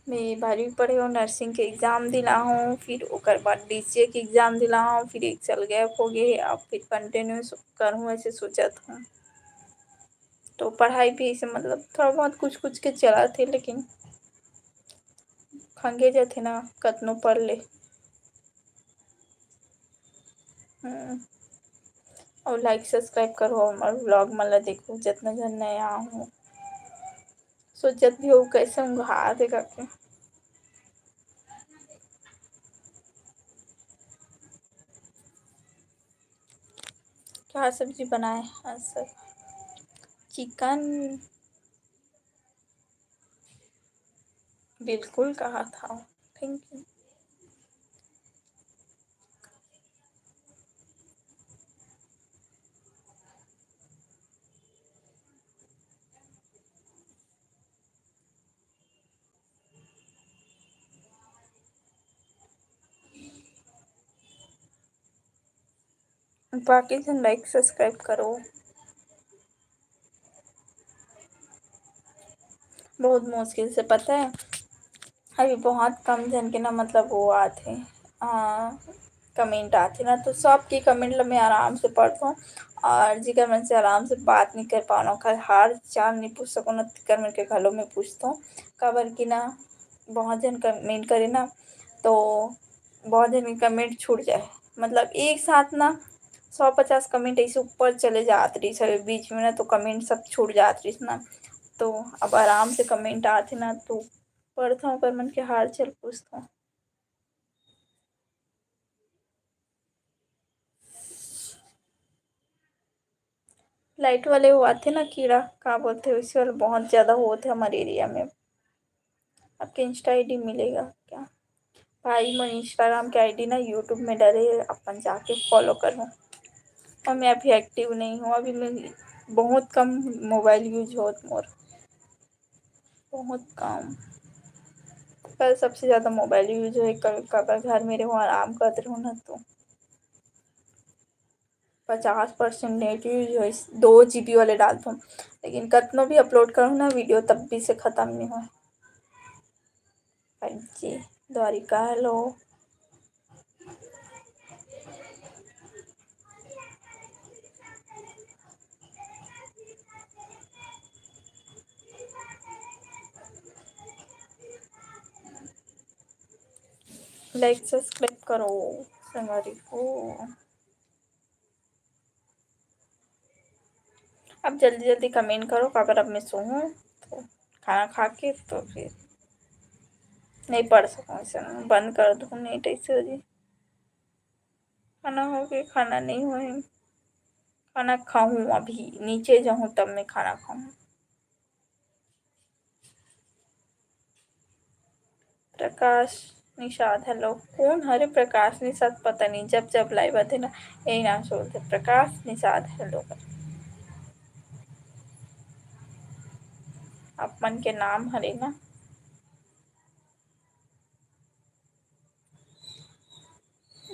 मैं बारहवीं पढ़े हूँ, nursing के exam दिला हूँ, फिर ओकर बाद DCA के exam दिला हूँ, फिर एक साल gap हो गए हे, अब फिर continue सो-, करहूँ ऐसे सोचत हूँ। तो पढ़ाई भी ऐसे मतलब थोड़ा बहुत कुछ कुछ के चलत हे, लेकिन खंगे जाथे ना कतनो पढ़ ले। हम्म। अउ like subscribe करो, हमर vlog मन ला देखो, जतना झन नया हो। सोचत भी हो कैसे उंघात हे करके। क्या सब्जी बनाए आज सब? चिकन। बिल्कुल कहा था। Thank you। बाकी झन like subscribe करो। बहुत मुश्किल से, पता है, अभी बहुत कम झन के ना, मतलब, वो आथे, आ, comment आथे ना, तो सबके comment ल मैं आराम से पढ़थों। और जेकर मन से आराम से बात नहीं कर पाओ ना, ओकर हाल चाल नहीं पूछ सको ना, तेकर मन के घलो मैं पूछथों। काबर कि ना, बहुत झन comment करे ना, तो बहुत झन के comment छूट जाए, मतलब एक साथ ना सौ पचास comment ऐसे ऊपर चले जात रहिस हवे, बीच में ना तो comment सब छूट जात रहिस ना। तो अब आराम से comment आथे ना, तो पढ़थों, ओकर मन के हाल चाल पूछथों। लाइट वाले वो आथे ना कीड़ा, का बोलथे, वैसे वाला बहुत ज़्यादा होत हे हमारे एरिया में। आपके Insta ID मिलेगा क्या? भाई, मोर Instagram के ID ना YouTube में डरे हे, अपन जाके follow करहू। और मैं अभी active नहीं हूँ, अभी मैं बहुत कम mobile use होत मोर, बहुत कम। कल सबसे ज़्यादा mobile use होय, कल काबर घर में रहूँ, आराम करत रहूँ ना, तो पचास percent net use होइस, दो GB वाले डालथों, लेकिन कतनो भी upload करहूँ ना video, तब भी से खतम नहीं होय। Five G। Dwarika, hello। Like subscribe करो संगवारी हो। अब जल्दी जल्दी comment करो, काबर अब मैं सोहूँ, तो खाना खा के तो फिर नहीं पढ़ सकूँ, ऐसे ना बंद कर दूँ, नहीं तो ऐसे हो जाए। खाना हो गया, खाना नहीं होय, खाना खाहूँ, अभी नीचे जाहूँ तब मैं खाना खाहूँ। प्रकाश निषाद, hello। कोन हरे प्रकाश निषाद? पता नहीं, जब जब live आथे ना, यही नाम से बोलथे, प्रकाश निषाद, hello। आप मन के नाम हरे ना,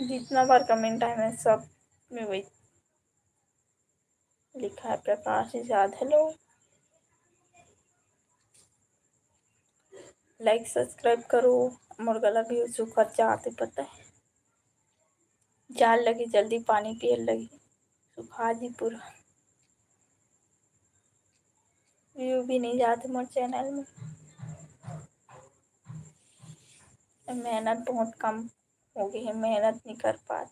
जितना बार comment आए ना, सब में वही लिखा है, Prakash Nishad, hello। Like subscribe करो, मोर गला भी सुखत जात हे, पता है। जाड़ लगी, जल्दी पानी पिए लगी, सुखा जी पूरा। View भी नहीं जाते मोर channel में, मेहनत बहुत कम हो गई है, मेहनत नहीं कर पात।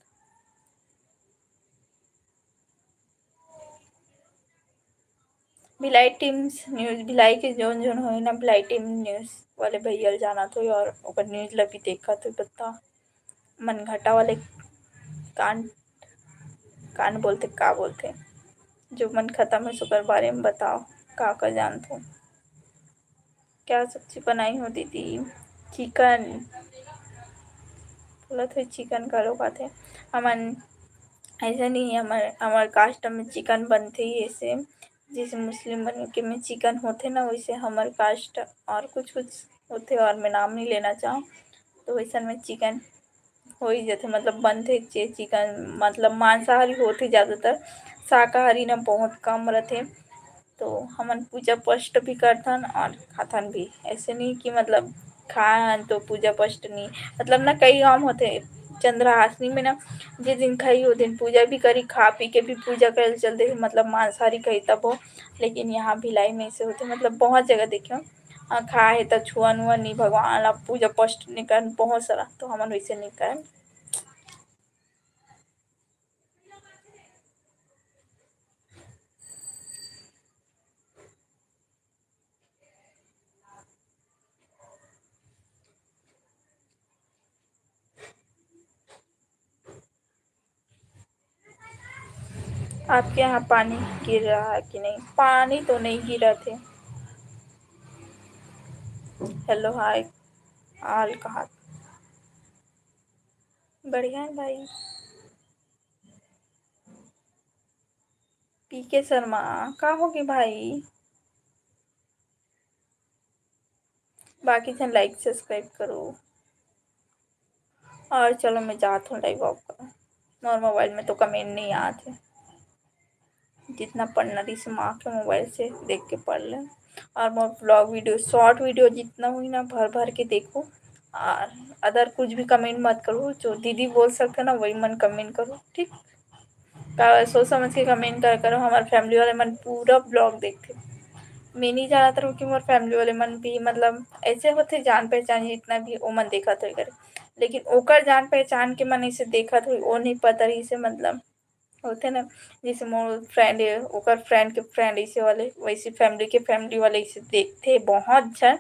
भिलाई Times news, भिलाई के जोन जोन होही ना, भिलाई Times news वाले भैया ल जानत होही और ओकर news ल भी देखत होही, बता। मनघटा वाले कांड, कांड बोलथे, का बोलथे, जो मन खतम होइस ओकर बारे में बताओ, का का जानथो? क्या सब्जी बनाई हो दीदी? Chicken। बोलत होही chicken घलो खाथे। हमन ऐसे नहीं, हमर, हमर caste में chicken बनथे ही ऐसे, जैसे मुस्लिम मन के में chicken होथे ना, वैसे हमर caste और कुछ कुछ होथे, और मैं नाम नहीं लेना चाहूँ, तो वैसन में chicken हो ही जाथे, मतलब बनथे चे-, chicken, मतलब मांसाहारी होथे ज़्यादातर, शाकाहारी ना बहुत कम रथे। तो हमन पूजा पाठ भी करथन और खाथन भी, ऐसे नहीं कि मतलब खान तो पूजा पाठ नहीं, मतलब ना कई गाँव होथे चंद्रहासिनी में ना, जे दिन खाही ओ दिन पूजा भी करी, खा पी के भी पूजा करे चलते, मतलब मांसाहारी खाही तब हो। लेकिन यहाँ भिलाई में ऐसे होथे, मतलब बहुत जगह देखे हो, हाँ, खाए हे त छुअन उअन नहीं, भगवान ला पूजा पाठ नहीं करन, बहुत सारा, तो हमन वैसे नहीं करन। आपके यहाँ पानी गिर रहा है कि नहीं? पानी तो नहीं गिरा थे। Hello, hi, all कहा। बढ़िया है भाई। पीके शर्मा, का होगे भाई? बाकी झन like subscribe करो। और चलो, मैं जात हूँ live off करो। मोर mobile में तो comment नहीं आत हे। जितना पढ़ना रहिस माँ के mobile से देख के पढ़ ले। और मोर vlog video, short video जितना हुई ना, भर भर के देखो। और other कुछ भी comment मत करो, जो दीदी बोल सकते ना, वही मन comment करो, ठीक? का सोच समझ के comment कर करो। हमार family वाले मन पूरा vlog देखते। मैं नहीं जानत रहूँ कि मोर family वाले मन भी, मतलब, ऐसे होते, जान पहचान जितना भी, वो मन देखत होई करे। लेकिन ओकर जान पहचान के मन ऐसे देखत होई, वो नहीं पता रहिसे, मतलब, होथे ना, जैसे मोर friend हे, ओकर friend के friend ऐसे वाले, वैसे family के family वाले ऐसे देखथे बहुत झन,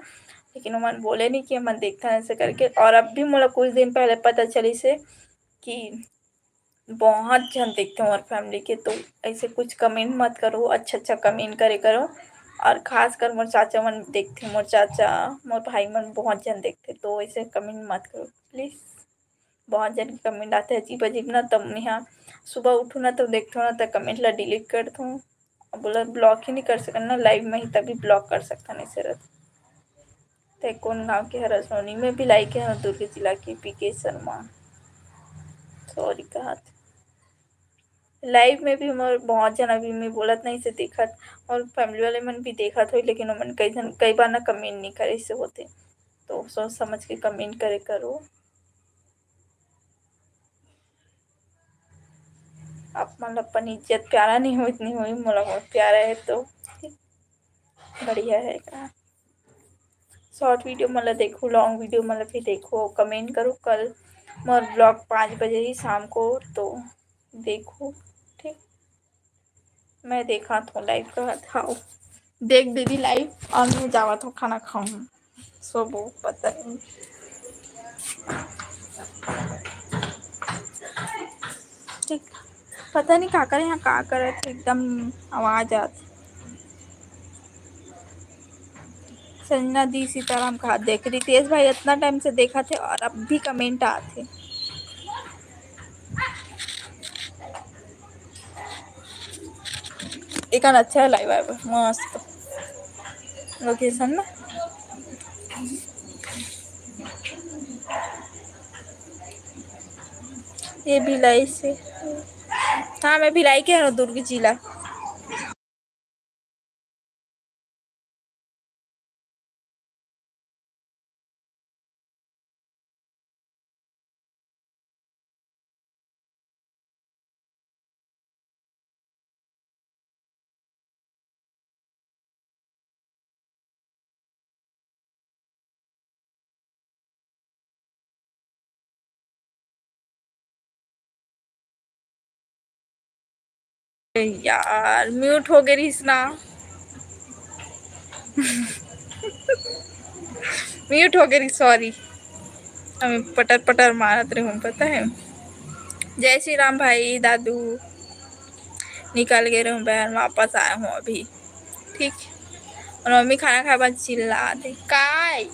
लेकिन ओमन बोले नहीं कि हमन देखथन ऐसे करके। और अब भी मोला कुछ दिन पहले पता चलिसे कि बहुत झन देखथे मोर family के, तो ऐसे कुछ comment मत करो, अच्छा अच्छा comment करे करो। और खासकर मोर चाचा मन देखथे, मोर चाचा, मोर भाई मन बहुत झन देखथे, तो ऐसे comment मत करो please। बहुत जन के कमेंट आथे अजीब अजीब ना, तब मेहा सुबह उठू ना तो देखथों ना तो कमेंट ला डिलीट करथों। अब बोला ब्लॉक ही नहीं कर सकन ना, लाइव में ही तभी ब्लॉक कर सकथन ऐसे रहते। ते कौन गांव के हरस? नोनी में भी लाइक है दुर्ग जिला के पीके शर्मा। सॉरी कहा थे। लाइव में भी हमर बहुत जन अभी मैं बोलत नहीं से देखत, और फैमिली वाले मन भी देखत होई, लेकिन ओमन कई जन कई बार ना कमेंट नहीं करे से होते, तो सोच समझ के कमेंट करे करो। आप मन ला अपन इज्जत प्यारा नहीं होई, नहीं होई, मोला बहुत प्यारा है तो बढ़िया है का। शॉर्ट वीडियो मन ला देखो, लॉन्ग वीडियो मन ला भी देखो, कमेंट करो। कल मोर ब्लॉग पाँच बजे ही शाम को, तो देखो, ठीक। मैं देखा थो लाइव का, हाँ, देख दीदी लाइव, और मैं जावा थो खाना खाऊं, सोबो, पता नहीं। ठीक, पता नहीं का करे, यहाँ का करत हे, एकदम आवाज आत। संजना दी सीताराम कहा देख, रितेश भाई इतना टाइम से देखा थे और अब भी कमेंट आते। एक अच्छा लाइव आए, मस्त लोकेशन ना। ये भिलाई से, हाँ, मैं भिलाई के हूँ, दुर्ग जिला। यार, म्यूट हो गई रहीस ना। म्यूट हो गई, सॉरी। हमें पटर पटर मारत रहूं, पता है। जय श्री राम भाई, दादू निकल गए रहूं बहन, वापस आया हूँ अभी। ठीक। और मम्मी खाना खाए बाद चिल्ला दे, "काय?"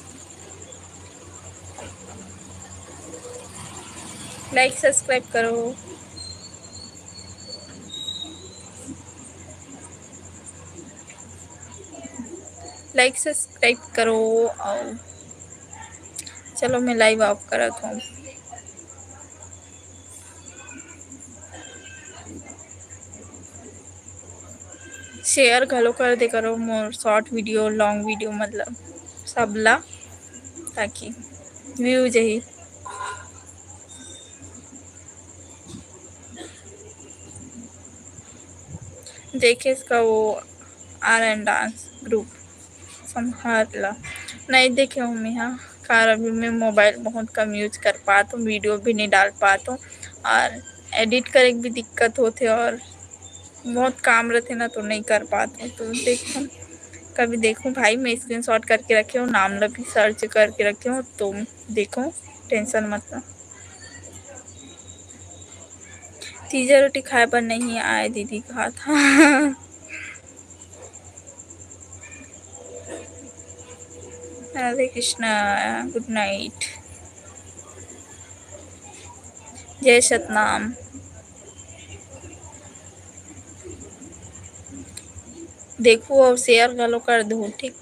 लाइक सब्सक्राइब करो, लाइक सब्सक्राइब करो। और चलो, मैं लाइव ऑफ करत हूँ। शेयर घलो कर दे करो मोर शॉर्ट वीडियो, लॉन्ग वीडियो, मतलब सब ला, ताकि व्यू जही। देखे इसका वो आर एंड डांस ग्रुप संहार ला नहीं देखे हूँ मैं, हाँ। कार अभी मैं मोबाइल बहुत कम यूज कर पात हूँ, वीडियो भी नहीं डाल पात हूँ, और एडिट करे के भी दिक्कत होथे, और बहुत काम रहथे ना, तो नहीं कर पात हूँ। तो देखूँ, कभी देखूँ भाई, मैं स्क्रीनशॉट करके रखे हूँ, नाम ला भी सर्च करके रखे हूँ, तो देखूँ, टेंशन मत लो। तीजा रोटी खाए बर नहीं आए दीदी, कहा था। राधे कृष्णा, गुड नाइट, जय सतनाम। देखो और शेयर घलो कर दो, ठीक।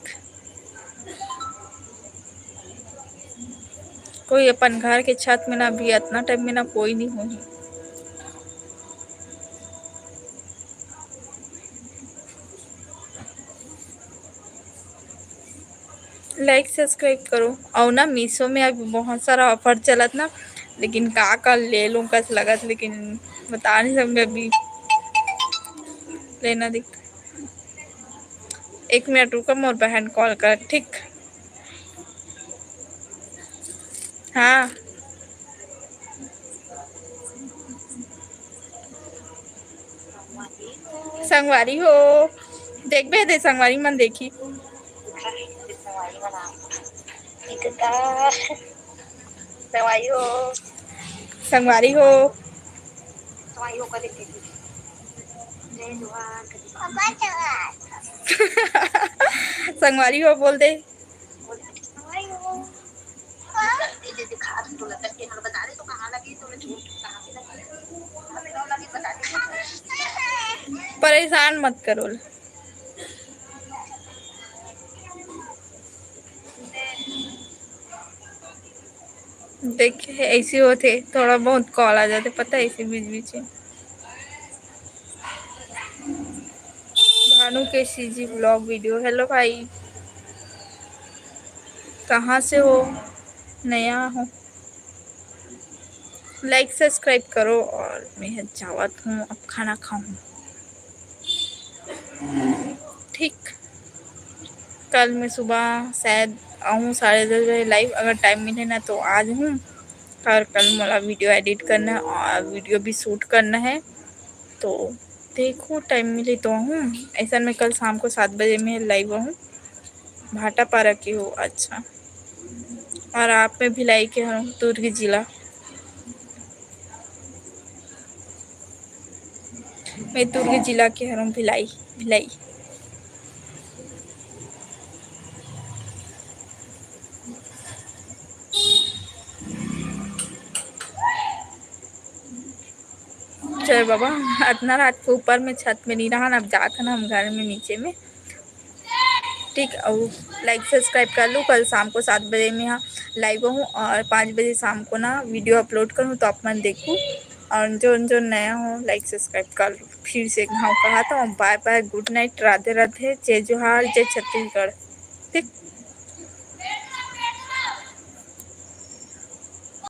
कोई अपन घर के छत में ना भी, इतना टाइम में ना कोई नहीं होही। लाइक सब्सक्राइब करो। और ना, मीशो में अभी बहुत सारा ऑफर चलत ना, लेकिन का का ले लूँ कस लगत, लेकिन बता नहीं सकूँ अभी, लेना दिख। एक मिनट रुको, मोर बहन कॉल कर, ठीक? हाँ। संगवारी हो, देखबे दे, संगवारी मन देखी। संगवारी हो, संगवारी हो। संगवारी हो बोल दे। संगवारी हो। परेशान मत करो। देखिए, ऐसे होते, थोड़ा बहुत कॉल आ जाते, पता है, ऐसे बीच बीच में। भानु के सीजी ब्लॉग वीडियो। हेलो भाई, कहाँ से हो? नया हो, लाइक सब्सक्राइब करो। और मैं जावत हूँ, अब खाना खाऊँ। ठीक, कल मैं सुबह शायद आऊँ साढ़े दस बजे लाइव, अगर टाइम मिले ना तो आ जाऊँ। और कल मोला वीडियो एडिट करना है और वीडियो भी शूट करना है, तो देखो टाइम मिले तो आऊँ। ऐसा मैं कल शाम को सात बजे में लाइव आऊँ। भाटापारा के हो, अच्छा। और आप? मैं भिलाई के हूँ, दुर्ग जिला। मैं दुर्ग जिला के हरौं, भिलाई, भिलाई। चल बाबा, अतना रात के ऊपर में छत में नहीं रहा ना, अब जात हन हम घर में नीचे में। ठीक, अउ लाइक सब्सक्राइब कर लूँ। कल शाम को सात बजे में यहाँ लाइव हूँ और पाँच बजे शाम को ना वीडियो अपलोड करूँ, तो आप मन देखू। और जो जो नया हो, लाइक सब्सक्राइब कर लूँ। फिर से एक घाव कहा था, बाय बाय, गुड नाइट, राधे राधे, जय जोहार, जय छत्तीसगढ़। ठीक।